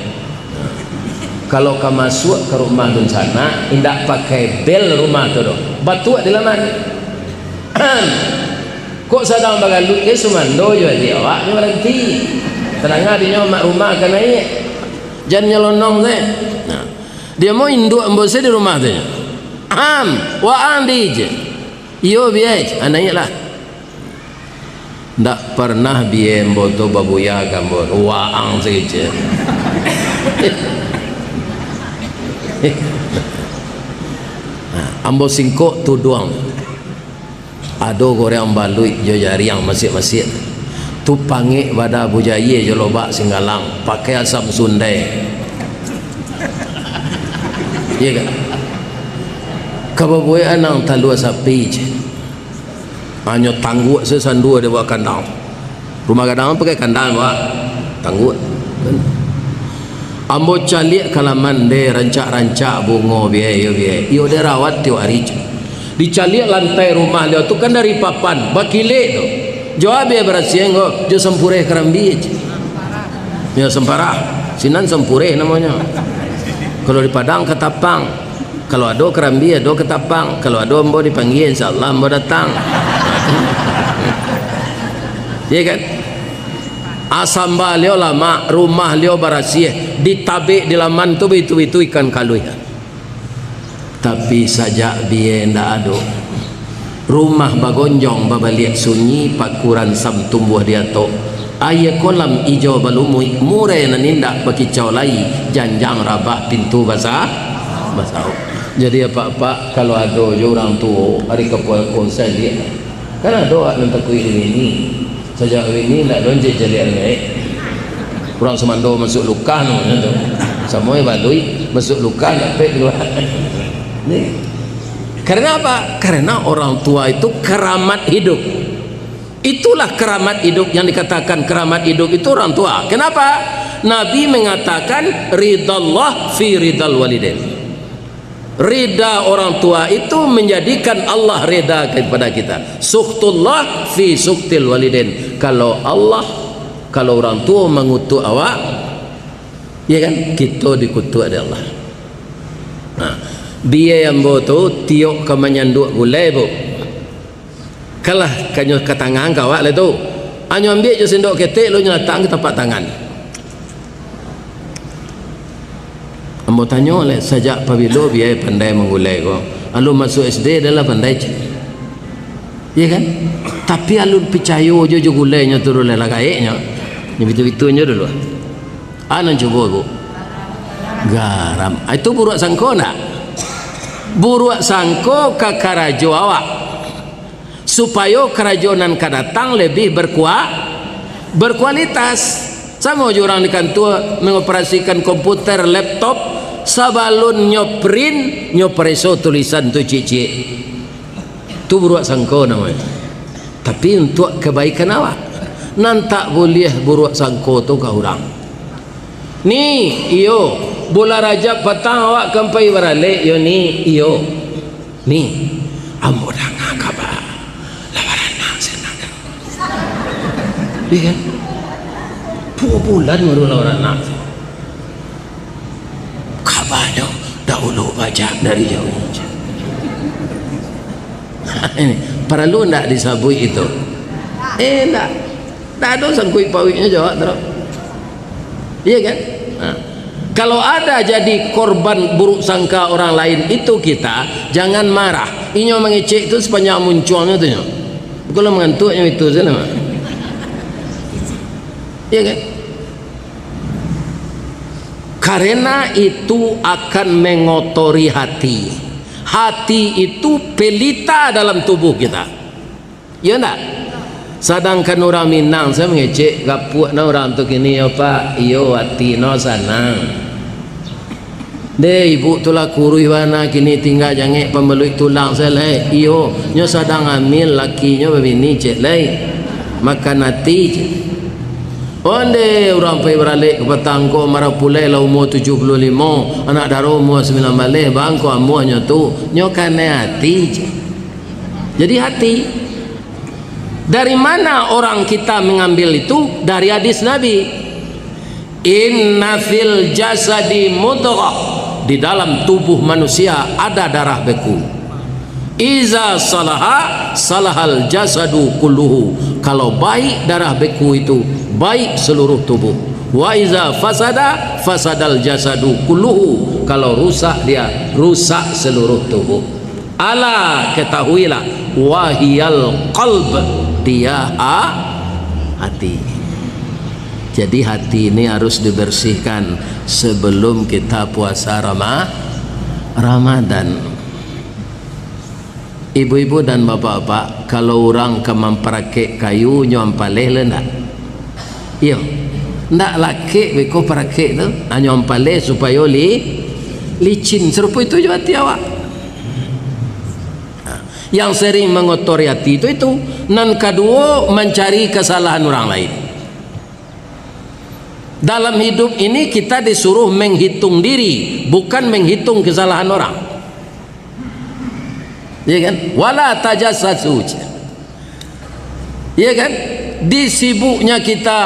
Kalau ka masuak ka rumah dunsanak, indak pakai bel rumah tu doh. Batuak di laman. Kok sadang bagaluik, eh, sumando jo adik awak, nyo baranti. Tadanga dinyo amak rumah ka naiak. Jan nyelonong se. Nah. Dia mau induak ambo se di rumah tu nyo. Am, waang di je. Iyo, biai, ah, naiaklah. Ndak parnah biai ambo tu babuya ka ambo, waang saketek. Nah, ambo singkok tuduang. Ado goreng baluik jo jariang masiak-masiak. Tu pangek bada bujayie jo lobak singgalang, pakai asam sundai. Iya kan? Kababuekan nang talua sapi je. Hanyo tangguak se sandua di bawah kandang. Rumah gadang pakai kandang, Pak. Tangguak. Ambo caliak ka laman, deh, rancak-rancak bungo, biai, iyo, biai. Iyo, deh, rawat tiok ari je. Dicaliak lantai rumah liau tu kan dari papan, bakilek tu. Jo abih barasiah ko, jo sampureh karambia je. Yo, samparah. Sinan sampureh namonyo. Kalau di Padang, katapang. Kalau ado karambia, ado katapang. Kalau ado ambo dipanggia, insya Allah ambo datang. Iya kan? Asam baliau lamak, rumah liau barasiah, ditabek di laman tu baitu-baitu ikan kaluih. Tapi sajak biai ndak ado, rumah bagonjong babaliak sunyi, paku ransam tumbuah di atok, aia kolam ijo balumuik, murai nan indak bakicau lai, janjang rabah pintu basa-, basauk. Jadi apak-apak, kalau ado jo urang tuo, ari ka pulang konsai liak, kan ado awak nan takuik dek bini. Sajak bini ndak loncek caliak nyo, eh. Urang sumando masuak lukah namonyo tu. Samo baluik masuak lukah ndak pek kalua. Ni. Karena apa? Karena orang tua itu keramat hidup. Itulah keramat hidup yang dikatakan keramat hidup itu orang tua. Kenapa? Nabi mengatakan, "Ridallah fi ridal walidain." Rida orang tua itu menjadikan Allah reda kepada kita. Sukhtullah fi sukhtil walidain. Kalau Allah, kalau orang tua mangutuk awak, ya kan, kito dikutuk dek Allah. Nah, biai ambo tu tiok ka manyanduak gulai, Bu. Kalah kanyo ka tangan ka awak lai tu. Anyo ambiak jo sendok ketek, lo nyo latak ka tapak tangan. Ambo tanyo lai, sajak pabilo biai pandai manggulai ko? Alun masuak S D dah lah pandai, cek. Iya kan? Tapi alun picayo jo, jo gulai nyo tu dulu lah, gaek nyo. Nyo bitu-bitu nyo dulu. Anan cubo, Bu. Garam. Ah, itu buruak sangko ndak? Buruak sangko ka karajo awak. Supayo karajo nan ka datang lebih berkua-, berkualitas. Samo jo urang di kantua mangoperasikan komputer, laptop, sabalun nyo print, nyo pareso tulisan tu ciek-ciek. Tu buruak sangko namonyo. Tapi untuak kabaikan awak. Nan tak buliah buruak sangko tu ka urang. Ni, iyo, bulan Rajab patang awak kan pai baralek, yo ni, iyo. Ni, ambo danga kaba, lah baranak se nan. Iya kan? Duo bulan baru lah baranak se. Kabanyo dahulu bajak dari jauah. Ini, paralu ndak disabuik itu? Eh, ndak. Ndak ado sangkuik pauiknyo jo awak tu. Iya kan? Nah. Kalau ada jadi korban buruk sangka orang lain itu kita, jangan marah. Inyo mangecek tu sapanjang muncuangnyo tu nyo. Bukanlah mangantuaknyo itu sajo mah. Iya kan? Karena itu akan mengotori hati. Hati itu pelita dalam tubuh kita. Iyo ndak? Sadangkan urang Minang, sajo mangecek, "Gapuak no urang tu kini, yo, Pak." Iyo, ati no sanang. "Deh, ibuk tu lah kuruih bana kini, tingga jangek pambaluik tulang sajo lai." Iyo, nyo sadang amil, lakinyo babini, cek lai. Makan ati, cek. Onde urang pai baralek ka patang ko, marapulai lah umua tujuah puluah limo, anak daro umua sambilan baleh, bangko amuahnyo tu, nyo kanai ati, cek. Jadi hati. Dari mana orang kita mengambil itu? Dari hadis Nabi. Inna fil jasadi mudghah, di dalam tubuh manusia ada darah beku. Iza salaha, salahal jasadu kulluhu. Kalau baik darah beku itu, baik seluruh tubuh. Wa iza fasada, fasadal jasadu kulluhu. Kalau rusak dia, rusak seluruh tubuh. Ala, ketahuilah, wahiyal qalb, dia ha-, hati. Jadi hati ini harus dibersihkan sebelum kita puasa Rama-, Ramadan. Ibu-ibu dan bapak-bapak, kalau urang ka mamparakek kayu, nyo ampaleh le ndak? Iyo. Ndak lakek beko parakek tu, hanyo ampaleh supayo li-, licin. Sarupo itu jo ati awak. Nah, yang sering mangotori ati tu itu. Nan kaduo, mancari kasalahan urang lain. Dalam hidup ini kita disuruh menghitung diri, bukan menghitung kesalahan orang. Ya kan? Wala tajassasu. Ya kan? Disibuknya kita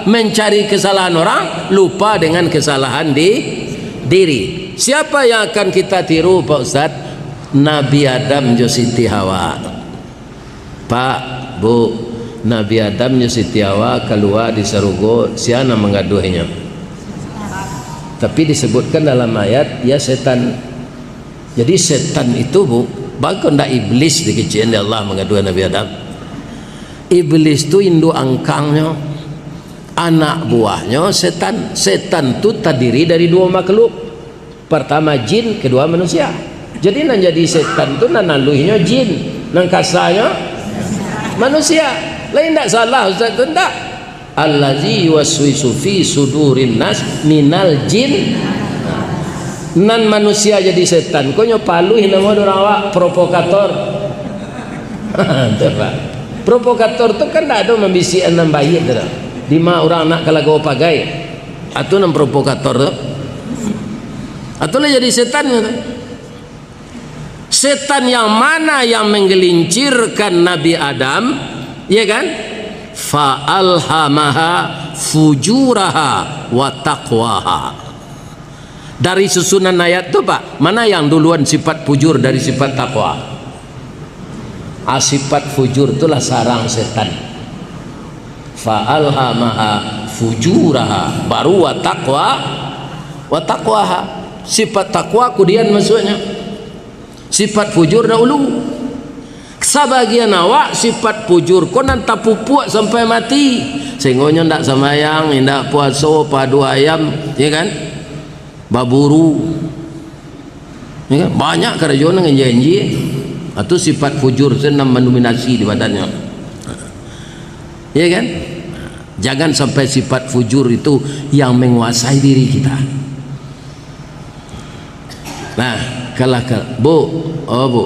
mencari kesalahan orang, lupa dengan kesalahan di diri. Siapa yang akan kita tiru, Pak Ustaz? Nabi Adam jo Siti Hawa. Pak, Bu, Nabi Adam jo Siti Hawa kalua di sarugo, sia nan manggaduahnyo? Tapi disebutkan dalam ayat, ya setan. Jadi setan itu, Bu, baa kok ndak iblis dikecekan dek Allah manggaduah Nabi Adam? Iblis tu induak angkangnyo, anak buahnyo setan. Setan tu tadiri dari duo makhluk. Partama jin, kaduo manusia. Jadi nan jadi setan tu nan aluihnyo jin, nan kasanyo manusia. Lain ndak salah Ustaz tu ndak? Allazi yuwaswisu fi sudurin nas minal jin. Nan manusia jadi setan ko nyo paluih namo dek urang awak, provokator. Tu, Pak. Provokator tu kan ndak ado mambisiakan nan baiak tu doh. Dima urang nak ka lago pagai. Atu nan provokator tu. Atu lah jadi setan tu. Setan yang mana yang menggelincirkan Nabi Adam, ya kan? Fa alhamaha fujuraha wa taqwaha. Dari susunan ayat tu, Pak, mana yang duluan sifat fujur dari sifat takwa? Ah, sifat fujur tu lah sarang setan. Fa alhamaha fujuraha, baru wa taqwa, wa taqwaha. Sifat takwa kudian masuaknyo. Sifat fujur dahulu. Sabagian awak sifat fujur ko nan tapupuak sampai mati. Sehinggo nyo ndak sambayang, indak puaso, padu ayam, ya kan? Baburu. Ya kan? Banyak karajo nan enjeh-enjeh. Itu sifat fujur tu nan mandominasi di badannyo. Ya kan? Jangan sampai sifat fujur itu yang menguasai diri kita. Nah, kalah ka-, Bu, oh, Bu.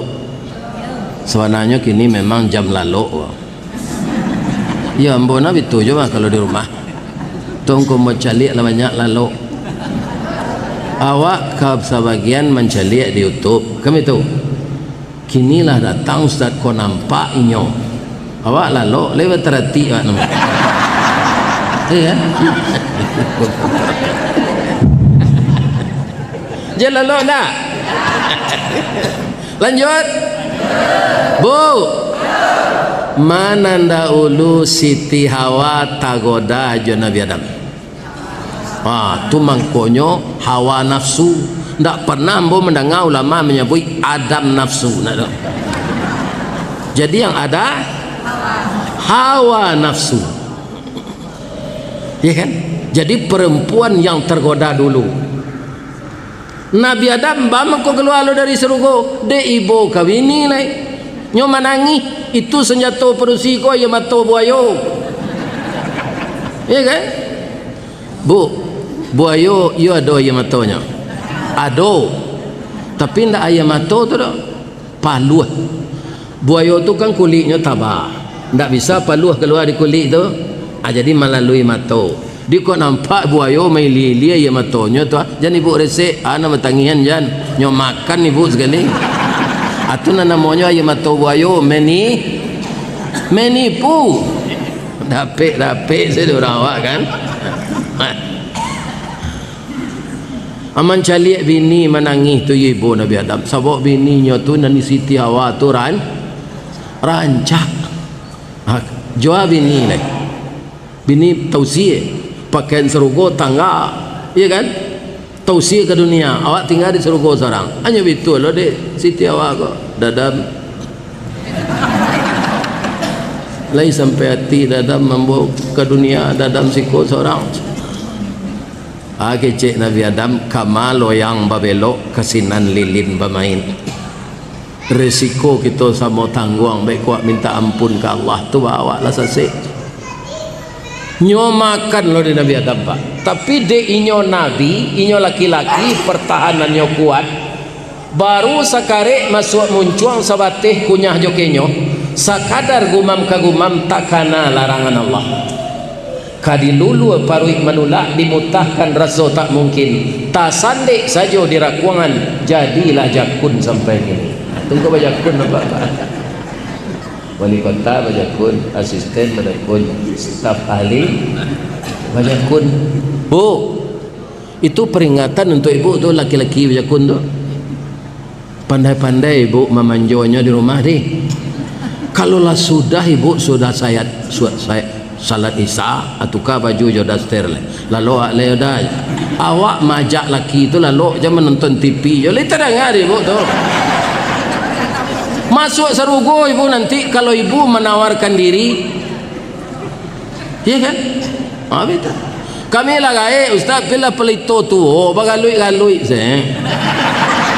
Sabananyo kini memang jam lalok, Bu. Ya, ambo nah bitu jo mah kalau di rumah. Tong ko mancaliak lah banyak lalok. Awak ka sabagian mancaliak di YouTube, kan bitu? Kini lah datang ustaz ko nampak inyo. Awak lalok, lai bataratik awak namo. Iya. Jan lalok ndak? Lanjut. Bu. Mana ndak ulu Siti Hawa tagoda jo Nabi Adam? Ha, tu mangkonyo hawa nafsu. Ndak pernah ambo mandanga ulama manyabuik Adam nafsu, ndak tu. Jadi yang ada hawa nafsu. Ya kan? Jadi perempuan yang tergoda dulu. Nabi Adam baa mangko kalua lo dari sarugo, dek ibo ka bini lai. Nyo manangih, itu sanjato padusi ko aia mato buayo. Ya kan? Bu, buayo iyo ado aia matonyo? Ado. Tapi ndak aia mato tu doh. Paluah. Buayo tu kan kuliknyo taba. Ndak bisa paluah kalua di kulik tu. Ah, jadi malalui mato. Di kok nampak buayo mailia-ilia aia matonyo tu, ah. Jan ibu resek, ah, nan batangihan jan. Nyo makan ibu sakali. Atu nan namonyo aia mato buayo, meni-, menipu. Dapek-dapek sajo urang awak kan. Aman caliak bini manangih tu, yo ibo Nabi Adam, sabab bininyo tu nan di Siti Hawa tu ran-, rancak. Ha, jua bini lai. Bini tausie, pakaian sarugo tangga, iyo kan? Tausie ka dunia, awak tingga di sarugo surang. Hanyo bitu lo dek Siti Hawa ko, Dadam. Lai sampai ati Dadam mambo ka dunia, Dadam siko surang. Ah, kecek Nabi Adam, kama loyang babelok, ka sinan lilin bamain. Resiko kito samo tangguang, baik kuak minta ampun ka Allah, tu ba awak lah sasek. Nyo makan lo dek Nabi Adam, Pak. Tapi dek inyo nabi, inyo laki-laki, pertahanannyo kuat. Baru sakarek masuak muncuang sabateh kunyah jo kenyo, sakadar gumam ka gumam takana larangan Allah. Ka dilulua paruik manulak, dimutahkan raso tak mungkin, tasandek sajo di rakuangan, jadilah jakun sampai kini. Tunggu bajakun nampak, Pak. Wali kota bajakun, asisten bajakun, staf ahli bajakun. Bu, itu peringatan untuk ibu tu, laki-laki bajakun tu. Pandai-pandai ibu mamanjonyo di rumah deh. Kalau lah sudah ibu sudah sayat, su-, sayat, salat Isya, atuka baju jo daster leh. Lalu awak leh udah. Awak majak laki tu lalu je manonton T V jo. Lai tadanga deh ibu tu. Masuak sarugo ibu nanti kalau ibu menawarkan diri. Iya kan? Ha, betul. Kami lah gaek, Ustaz, pi lah palito tuo, bagaluik-galuik se.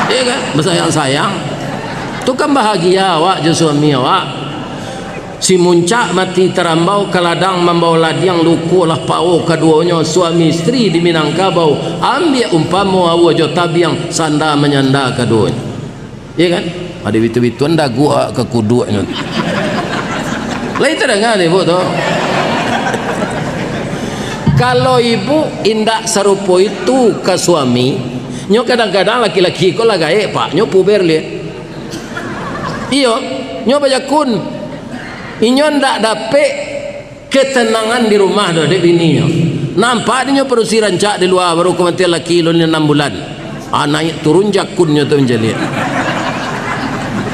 Iya kan? Basayang-sayang. Tu kan bahagia awak jo suami awak. Si muncak mati tarambau, ka ladang mambao ladiang, luko lah pao kaduonyo, suami istri di Minangkabau, ambiak umpamo aua jo tabiang, sanda manyanda kaduonyo. Iya kan? Ado bitu-bituan dagu awak ka kuduaknyo. Lai tadanga deh, Bu, tu. Kalau ibu indak sarupo itu ka suami, nyo kadang-kadang laki-laki ko lah gaek, Pak, nyo puber liak. Iyo, nyo bajakun. Inyo ndak dapek ketenangan di rumah tu, dek bininyo. Nampak dinyo padusi rancak di lua, baru kamatian laki lun anam bulan. Ah, naiak turun jakunnyo tu mancaliak.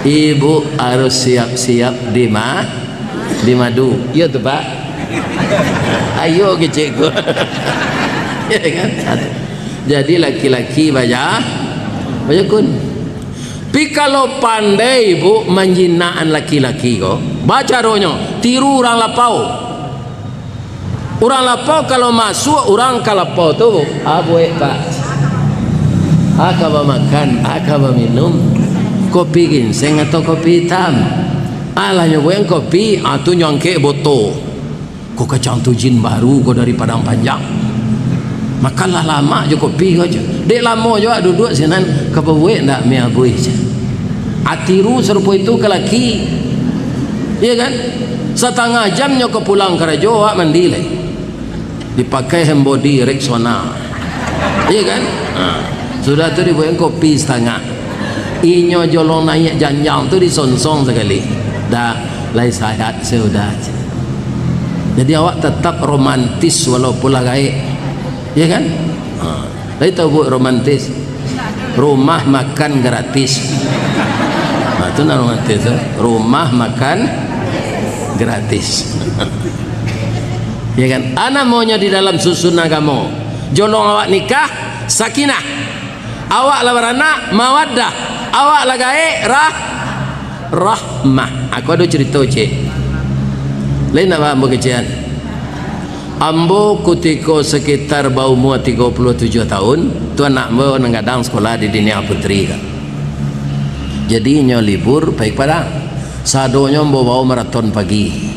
Ibu harus siap-siap di ma-, di madu. Iyo tu, Pak. Ayo kecek ko. Ya kan? Jadi laki-laki baja-, bajakun. Pi kalau pandai ibu manjinakan laki-laki ko, bacaronyo, tiru urang lapau. Urang lapau kalau masuak urang ka lapau tu, "Ah, buek, Pak. Ah, ka bamakan, ah, ka baminum. Kopi ginseng atau kopi itam?" Alah nyo buek kopi, ah, tu nyo angkek boto. Ko kacang tu jin baru ko dari Padang Panjang. Makanlah lamak jo kopi ko, jar. Dek lamo jo awak duduak sinan, ka babuek ndak mi abuih, jar. Atiru sarupo itu ka laki. Iya kan? Satangah jam nyo ka pulang karajo, awak mandi lai. Dipakai hand body Rexona. Iya kan? Ha. Sudah tu dibuek kopi satangah. Inyo jolong naiak janjang tu disonsong sakali. Dah, lai sahat sudah. Jadi awak tatap romantis walaupun lah gaek. Iya kan? Ha. Lai tahu, Bu, romantis? Rumah makan gratis. Nah, tu nah romantis tu. Rumah makan gratis. Ya kan? Ah, namonyo di dalam susun agamo. Jolong awak nikah, sakinah. Awak lah baranak, mawaddah. Awak lah gaek, rah-, rahmah. Aku ado cerita, Cik. Lain nak faham bakecian? Ambo kutiko sakitar baumua tigo puluah tujuah tahun, tu anak ambo nan gadang sakolah di Dinia Putri ka. Jadi, inyo libur pai ka Padang. Sadonyo ambo bawa maraton pagi.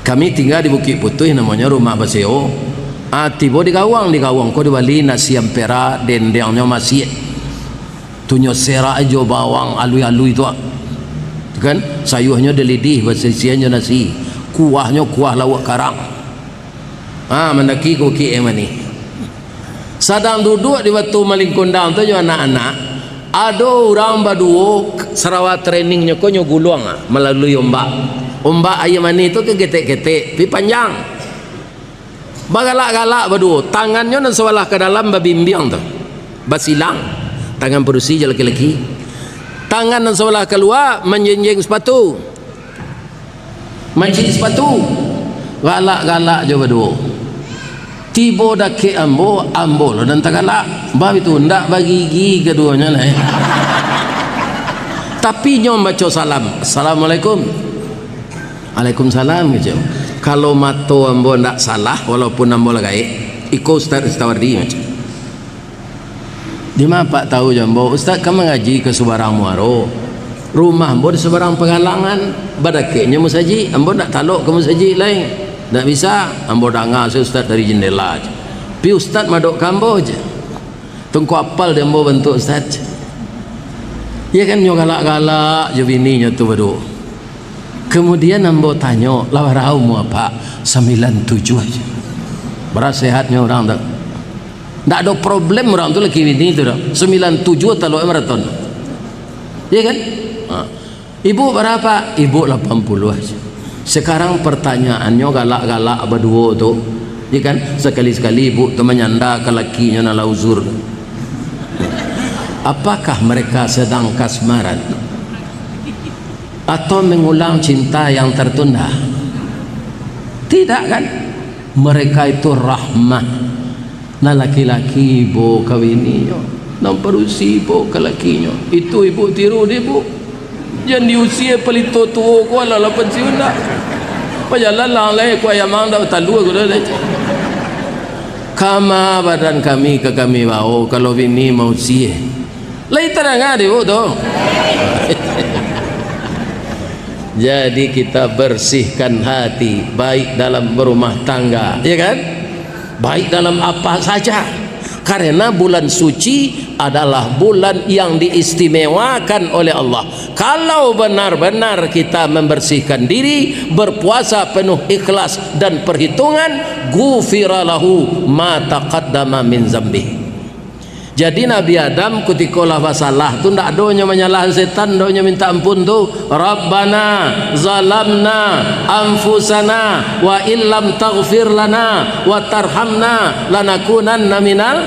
Kami tingga di Bukik Putuih, namonyo rumah basewo. Ah, tibo di gawang, di gawang ko dibali nasi ampera, dendengnyo masiak. Tu nyo serak jo bawang alui-alui tu, ah. Tu kan, sayuahnyo dilidih, basisiahan jo nasi. Kuahnyo kuah lauak karang. Ah, mandaki ka Bukik Manih. Sadang duduak di Batu Malingkundang tu jo anak-anak, ado urang baduo, sarawa treningnyo ko nyo guluang, ah, malalui ombak. Ombak Aia Manih tu kan ketek-ketek, tapi panjang. Bagalak-galak baduo, tangannyo nan sabalah ka dalam babimbiang tu. Basilang, tangan padusi jo laki-laki. Tangan nan sabalah kalua manjenjeng sapatu. Mancik sapatu. Galak-galak jo baduo. Tibo dakek ambo, ambo lo nan tagalak. Bab itu, ndak bagigi kaduonyo lai. Tapi nyo mambaco salam. "Assalamualaikum." "Waalaikumsalam," kecek. "Kalau mato ambo ndak salah, walaupun ambo lah gaek, iko Ustaz Ristawardi," kecek. "Dima Apak tahu jo ambo, Ustaz kan mangaji ka subarang muaro. Rumah ambo di subarang pagalangan, badakeknyo musajik, ambo ndak talok ka musajik lai. Ndak bisa, ambo danga se Ustaz dari jendela," kecek. "Pi Ustaz madok ka ambo," kecek. "Tungko apal di ambo bantuak Ustaz," kecek. Iyo kan, nyo galak-galak jo bininyo tu baduo. Kemudian ambo tanyo, "Lah bara umua Apak?" "Sambilan tujuah," kecek. Bara sehatnyo urang tu. Ndak ado problem urang tu, laki bini tu doh. Sambilan tujuah talok maraton. Iya kan? Ha. "Ibu bara Apak?" "Ibu lapan puluah." Sekarang pertanyaannyo galak-galak baduo tu. Iya kan? Sakali-sakali ibu tu manyanda ka lakinyo nan lah uzur. Apakah mereka sedang kasmaran? Atau mengulang cinta yang tertunda? Tidak kan? Mereka itu rahmah. Nan laki-laki ibo ka bininyo, nan padusi ibo ka lakinyo. Itu ibu tiru dek ibu. Jan diusie palito tuo ko, alah lah pansiun dah. Pajalan lah lai, ko ayam ang dak batalua ko dah. Kama badan kami ka kami bao, kalau bini mausie. Lai tadanga dek ibu tu. Jadi kita bersihkan hati, baik dalam berumah tangga, ya kan? Baik dalam apa saja. Karena bulan suci adalah bulan yang diistimewakan oleh Allah. Kalau benar-benar kita membersihkan diri, berpuasa penuh ikhlas dan perhitungan, ghufira lahu ma taqaddama min zambi. Jadi Nabi Adam kutiko lah basalah tu, ndak ado nyo manyalahan setan, ndak nyo minta ampun tu, "Rabbana zalamna anfusana wa illam taghfir lana wa tarhamna lanakunanna minal,"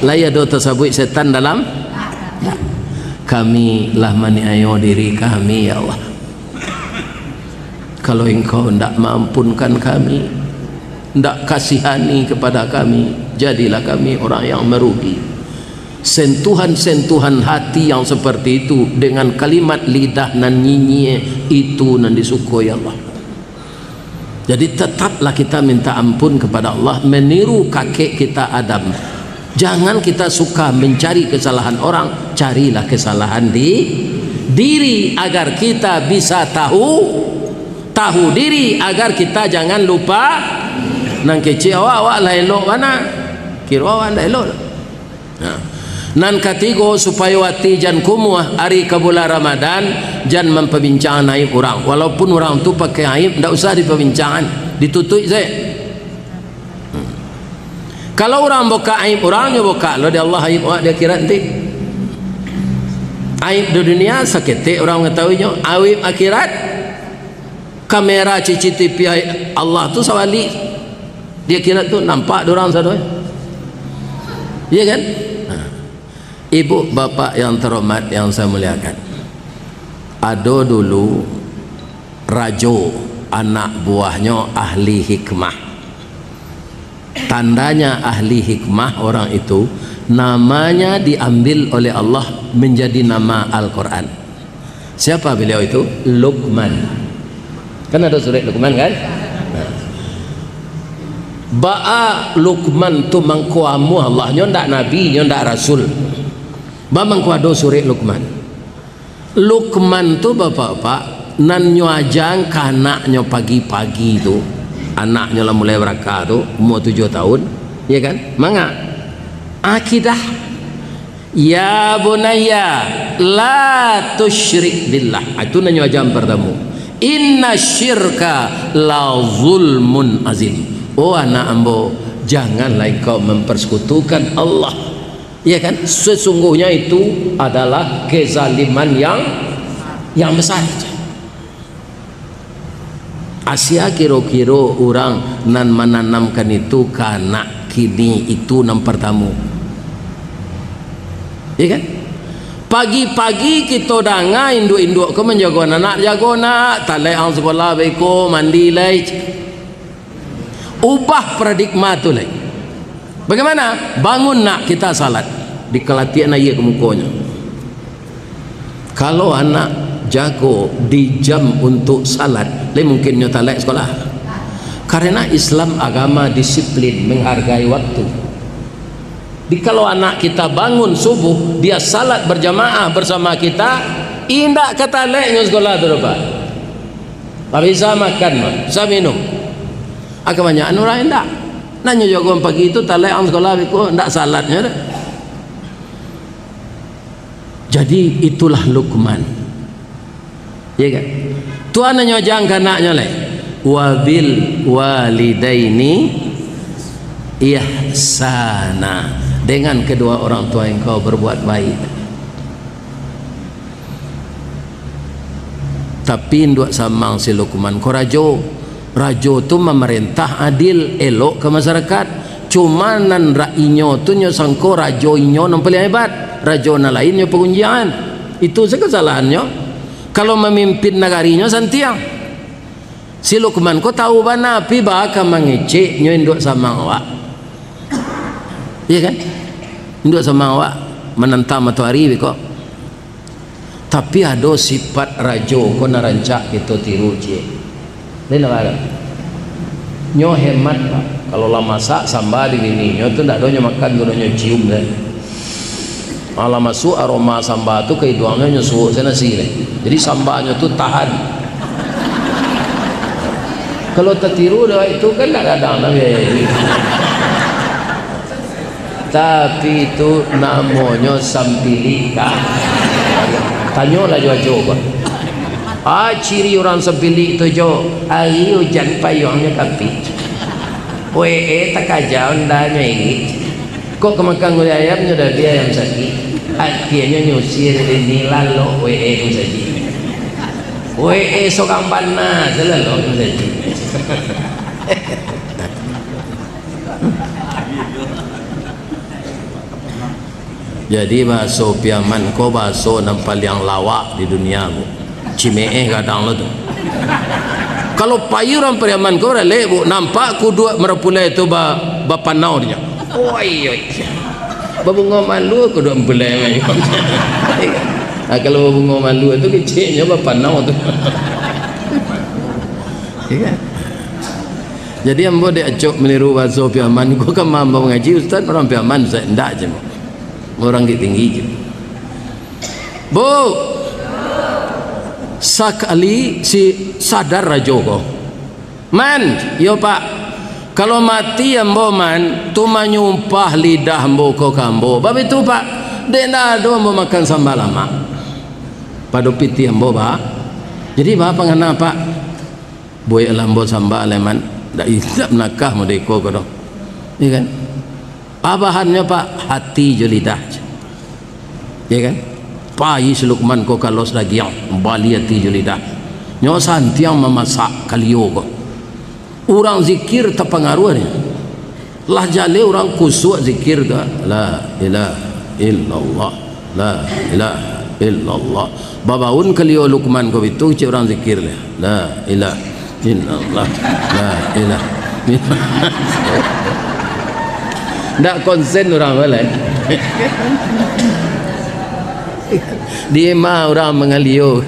lai ado tasabuik setan dalam? Ndak. "Kami lah maniayo diri kami, ya Allah. Kalau Engkau ndak maampunkan kami, ndak kasihani kepada kami, jadilah kami orang yang merugi." Sentuhan-sentuhan hati yang seperti itu dengan kalimat lidah nan nyinyia, itu nan disukoi Allah. Jadi, tetaplah kita minta ampun kepada Allah, meniru kakek kita Adam. Jangan kita suka mencari kesalahan orang, carilah kesalahan di diri, agar kita bisa tahu, tahu diri, agar kita jangan lupa. Nan kecek awak, awak lah elok bana, kiro awak ndak elok. Nah, nan katigo, supayo ati jan kumuah ari ka bulan Ramadan, jan mampabincangan aib urang. Walaupun urang tu pakai aib, ndak usah dipabincangan, ditutuik sajo. Hmm. Kalau urang bukak aib urang, nyo bukak lo di Allah aib awak di akhirat nanti. Aib di dunia saketek urang mangatahuinyo, aib akhirat, kamera C C T V Allah tu sabalik. Di akhirat tu nampak dek urang sado. Iya kan? Nah. Ibu bapak yang terhormat yang saya muliakan, ado dulu rajo, anak buahnyo ahli hikmah. Tandanya ahli hikmah orang itu, namanya diambil oleh Allah menjadi nama Al-Quran. Siapa beliau itu? Luqman. Kan ado surek Luqman, kan? Nah. Baa Luqman tu mangko amuah Allah, nyo ndak nabi, nyo ndak rasul. Baa mangko ado surek Luqman. Luqman tu, bapak-bapak, nan nyo ajakan ka anaknyo pagi-pagi tu, anaknyo lah mulai baraka tu, umua tujuah tahun, ya kan? Manga? Akidah. "Ya bunayya, la tusyrik billah." Ah, itu nan nyo ajakan partamo. "Inna syirka la zulmun azim." Oh anak ambo, janganlah engkau mempersekutukan Allah. Ya kan? Sesungguhnya itu adalah kezaliman yang, yang besar. Asia kiro-kiro urang nan mananamkan itu ka anak kini, itu nan partamo. Ya kan? Pagi-pagi kito danga induak-induak ko manjago anak, "Jago nak, talek ang sakolah beko, mandi lai." Ubah paradigma tu lai. Bagaimana? Bangun nak, kita salat. Dikalatiak aia ka mukonyo. Kalau anak jago di jam untuk salat, lai mungkin nyo talek sakolah. Karena Islam agama disiplin, menghargai waktu. Jadi kalau anak kita bangun subuh, dia salat berjamaah bersama kita, indak ka talek nyo sakolah tu doh, Pak. Tapi bisa makan, Pak, bisa minum. Ah, kabanyakan urang indak. Nan nyo jago pagi tu talek ang sakolah beko, indak salatnyo doh. Jadi, itulah Luqman. Ya kan? Tuhan nanyo aja ka anaknyo lai. "Wabil walidaini ihsana." Dengan kedua orang tua engkau berbuat baik. Tapi induak samang si Luqman ko rajo. Rajo tu mamarentah adil, elok ka masarakat. Cuma nan rak inyo tu nyo sangko rajo inyo nan paliang hebat, rajo nan lain nyo pagunjiangan. Itu se kasalahannyo. Kalau mamimpin nagarinyo santiang. Si Luqman ko tahu bana, pi baa ka mangecek nyo induak samang awak. Iya kan? Induak samang awak manantang matoari beko. Tapi ado sifat rajo ko nan rancak kito tiru, ciek. Lain apa ado? Nyo hemat, Pak. Kalau lah masak samba di bininyo tu, ndak ado nyo makan, kudo nyo cium sajo. Alah masuak aroma samba tu ka iduangnyo, nyo suok se nasi lai. Jadi sambanyo tu tahan. Kalau tatiru dek itu kan ndak gadang nabi. Tapi itu namonyo sampilik, Kak. Tanyolah jo ajo ko. Ah, ciri urang sampilik tu jo, ari ujan payuangnyo kapik. Wee, takaja ondeh nyo irik. Kok ka makan gulai ayam nyo dabiah ayam sakik. Akhianyo nyusir ini lalok wee tu saji. Wee sorang bana salalok tu saji. Jadi, bahaso Piaman ko bahaso nan paliang lawak di dunia, Bu. Cimeeh gadang lo tu. Kalau pai urang Piaman ko baralek, Bu, nampak kuduak marapulai tu ba-, bapanau dinyo. Oi, oi. Babungo malu kuduak marapulai mah. Ah, kalau babungo malu tu keceknyo bapanau tu. Iya kan? Jadi, ambo dek acok meniru bahaso Piaman ko, ka ambo mangaji, ustaz urang Piaman, ustaz, indak je, Bu. Urang Bukik Tinggi je. Bu, sakali si sadar rajo ko, "Man, iyo, Pak, kalau mati ambo, Man, tu manyumpah lidah ambo ko ka ambo." Baitu, Pak, dek ndak ado ambo makan samba lamak pado pitih ambo, Pak. Jadi, baa pangana, Pak? Buek lah ambo samba lai, Man. Ndak, indak manakah model iko ko doh. Iya kan? Abahannyo, Pak, hati jo lidah. Iya kan? Pai si Lukman ko ka los dagiang, bali hati jo lidah. Nyo santiang mamasak kalio ko. Urang zikir tapangaruah nyo. Lah jaleh urang kusuak zikir tu, "La ilaha illallah, la ilaha illallah." Babaun kalio Lukman ko bitu, cek urang zikir lai, "La ilaha illallah, la ilaha illallah." Ndak konsen urang tu lai. Dima urang mangalio.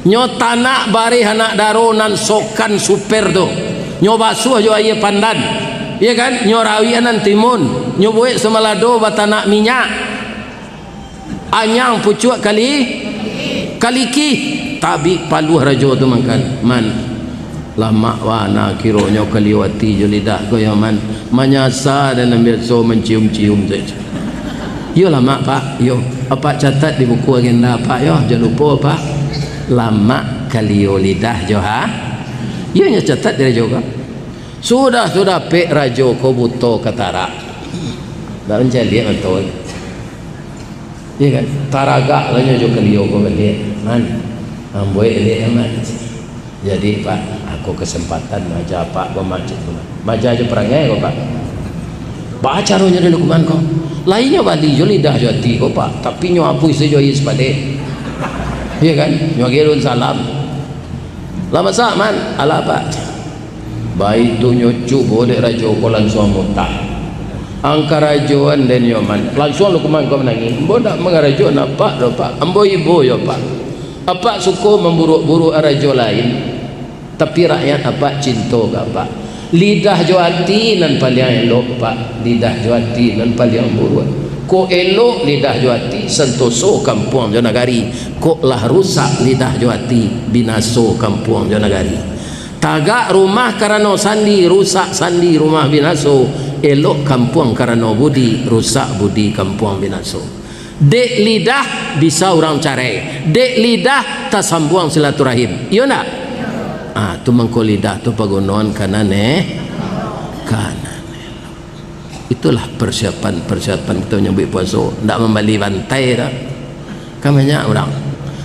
Nyo tanak bareh anak daro nan sokan super tu. Nyo basuah jo aia pandan. Iya kan? Nyo rawik nan timun. Nyo buek samalado batanak minyak. Anyang pucuak kali, kaliki. Tabik paluah rajo tu makan. Man. Lamak bana kironyo kalio ati jo lidah ko yo, Man. Manyasa den nan biaso mancium-cium sajo. Iyo lamak, Pak. Iyo. Apak catat di buku agenda Apak yo. Jan lupo, Pak. Lamak kalio lidah jo ha. Iyo nyo catat di rajo ko. Sudah tu dapek rajo ko buto katarak. Dak mancaliak mato. Iya kan? Taragak lah nyo jo kalio ko baliak. Man, ambo elek amat. Jadi, Pak, aku kesempatan maaja Apak ko, Mak, cek tu, Mak. Maaja jo parangai ko, Pak. Baa caronyo dek Lukman ko? Lai nyo bali jo lidah jo ati ko, Pak, tapi nyo apuih sajo aia sapadek. Iyo kan? Nyo agiah daun salam. Lah masak, Man? Alah, Pak. Baitu nyo cubo dek rajo ko, lansuang mutah. Ang karajoan den nyo, Man. Lansuang Lukman ko manangih. Ambo ndak mangarajoan apak doh, Pak. Ambo ibo jo, Pak. Apak suko mamburuak-buruak rajo lain. Tapi rakyat apak cinto ka apak. Lidah jo ati nan paliang elok, Pak. Lidah jo ati nan paliang buruak. Kok elok lidah jo ati, santoso kampuang jo nagari. Kok lah rusak lidah jo ati, binaso kampuang jo nagari. Tagak rumah karano sandi, rusak sandi rumah binaso. Elok kampuang karano budi, rusak budi kampuang binaso. Dek lidah bisa urang carai, dek lidah tasambuang silaturahim. Iyo ndak? Ah, tu mangko lidah tu pagunoan ka nan e-, ka nan elok. Itulah persiapan-persiapan kito manyabuik puaso. Ndak mambali bantai doh. Kan banyak urang.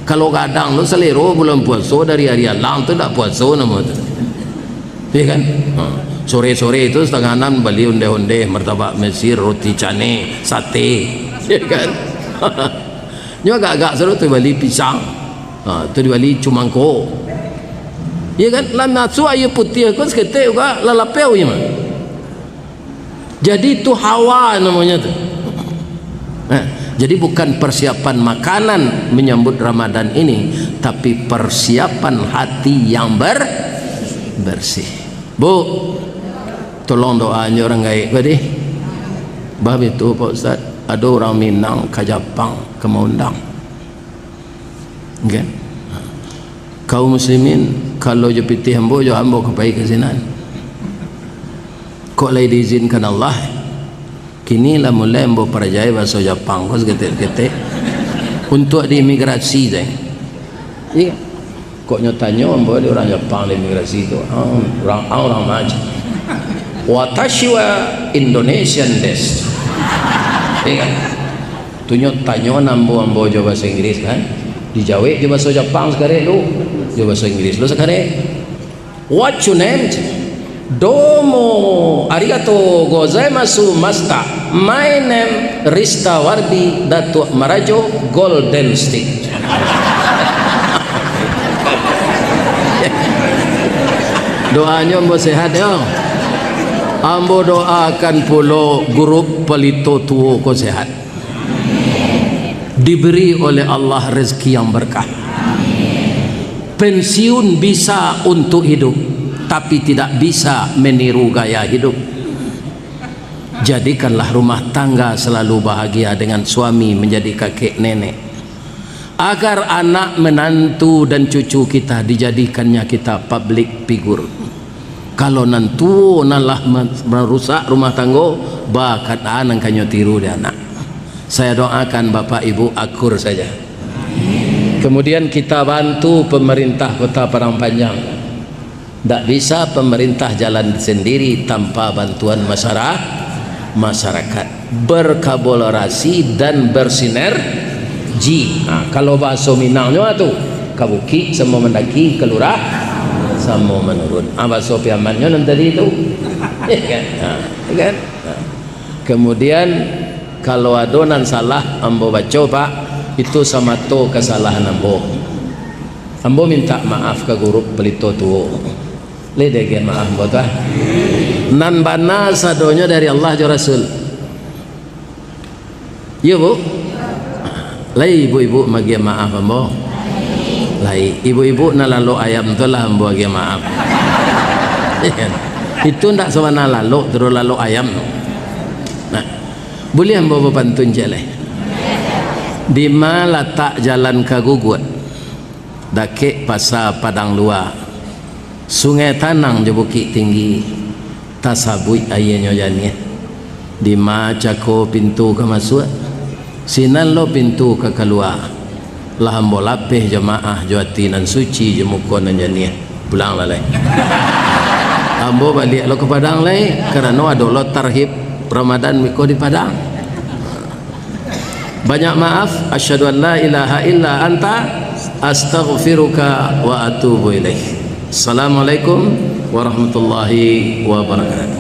Kalau gadang tu salero bulan puaso dari ari alang tu ndak puaso namo tu. Iyo kan? Ha. Sore-sore tu satangah anam bali ondeh-ondeh, martabak Mesir, roti canai, sate. Iyo kan? Nyo agak-agak sado tu bali pisang. Ha, tu dibali cumangko. Iyo kan? Lah masuak aia putiah ko saketek juo lah lapeh, iyo mah. Jadi, itu hawa namonyo tu. Nah, jadi bukan persiapan makanan menyambut Ramadan ini, tapi persiapan hati yang ber-, bersih. Bu, tolong doanyo urang gaek ko dih. Bah, betul, Pak Ustaz. Ado urang Minang ka Japang, ka maundang. Kan? Kaum muslimin, kalau jo pitih ambo, jo ambo ka pai ka sinan. Kok lai diizinkan Allah, kini lah mulai ambo parajai bahaso Japang ko saketek-saketek. Untuak di imigrasi sajo. Iyo. Kok nyo tanyo ambo di urang Japang di imigrasi tu, ah, urang, ah, urang ma. Watashi wa Indonesian desu. Iyo kan? Tu nyo tanyo ambo, ambo jo bahaso Inggris kan. Dijawek jo bahaso Japang sakarek lu, jo bahaso Inggris lu sakarek. What your name? Domo arigato gozaimasu masta. My name Rista Wardi Datuak Marajo Golden State. Doanyo ambo sehat yo. Ambo doakan pulo grup Palito Tuo ko sehat. Diberi oleh Allah rezeki yang berkah. Pensiun bisa untuk hidup, tapi tidak bisa meniru gaya hidup. Jadikanlah rumah tangga selalu bahagia dengan suami menjadi kakek nenek. Agar anak menantu dan cucu kita dijadikannya kita public figure. Kalau nan tuo nan lah ma-, marusak rumah tanggo, baa ka nan ka nyo tiru dek anak. Saya doakan bapak ibu akur saja. Kemudian kita bantu pemerintah Kota Padang Panjang. Ndak bisa pemerintah jalan sendiri tanpa bantuan masyara-, masyarakat. Berkolaborasi dan bersinergi. Ha, kalau bahaso Minangnyo tu, ka bukik samo mandaki, ka lurah samo manurun. Ha, bahaso Piamannyo nan tadi tu. Ya kan? Ha, ya kan? Ha. Kemudian, kalau ado nan salah ambo baco, Pak, itu samato kasalahan ambo. Ambo mintak maaf ka grup Palito Tuo. Lai diagiah maaf ambo tu, ah. Nan bana sadonyo dari Allah jo Rasul. Iyo, Bu? Lai ibu-ibu maagiah maaf ambo? Lai. Ibu-ibu nan lalok ayam tu lah ambo agiah maaf. Itu ndak sabana lalok, tu lalok ayam. Nah, buliah ambo bapantun ciek lai? Dima latak jalan ka Guguak? Dakek Pasa Padang Lua, Sungai Tanang jo Bukik Tinggi, tasabuik aianyo janiah. Dima cako pintu ka masuak, sinan lo pintu ka kalua. Lah ambo lapeh jo maaf, jo ati nan suci, jo muko nan janiah. Pulanglah lai. Ambo baliak lo ka Padang lai, karano ado lo tarhib Ramadan miko di Padang. Banyak maaf. Asyhadu an la ilaha illa anta, astaghfiruka wa atubu ilaik. Assalamualaikum warahmatullahi wabarakatuh.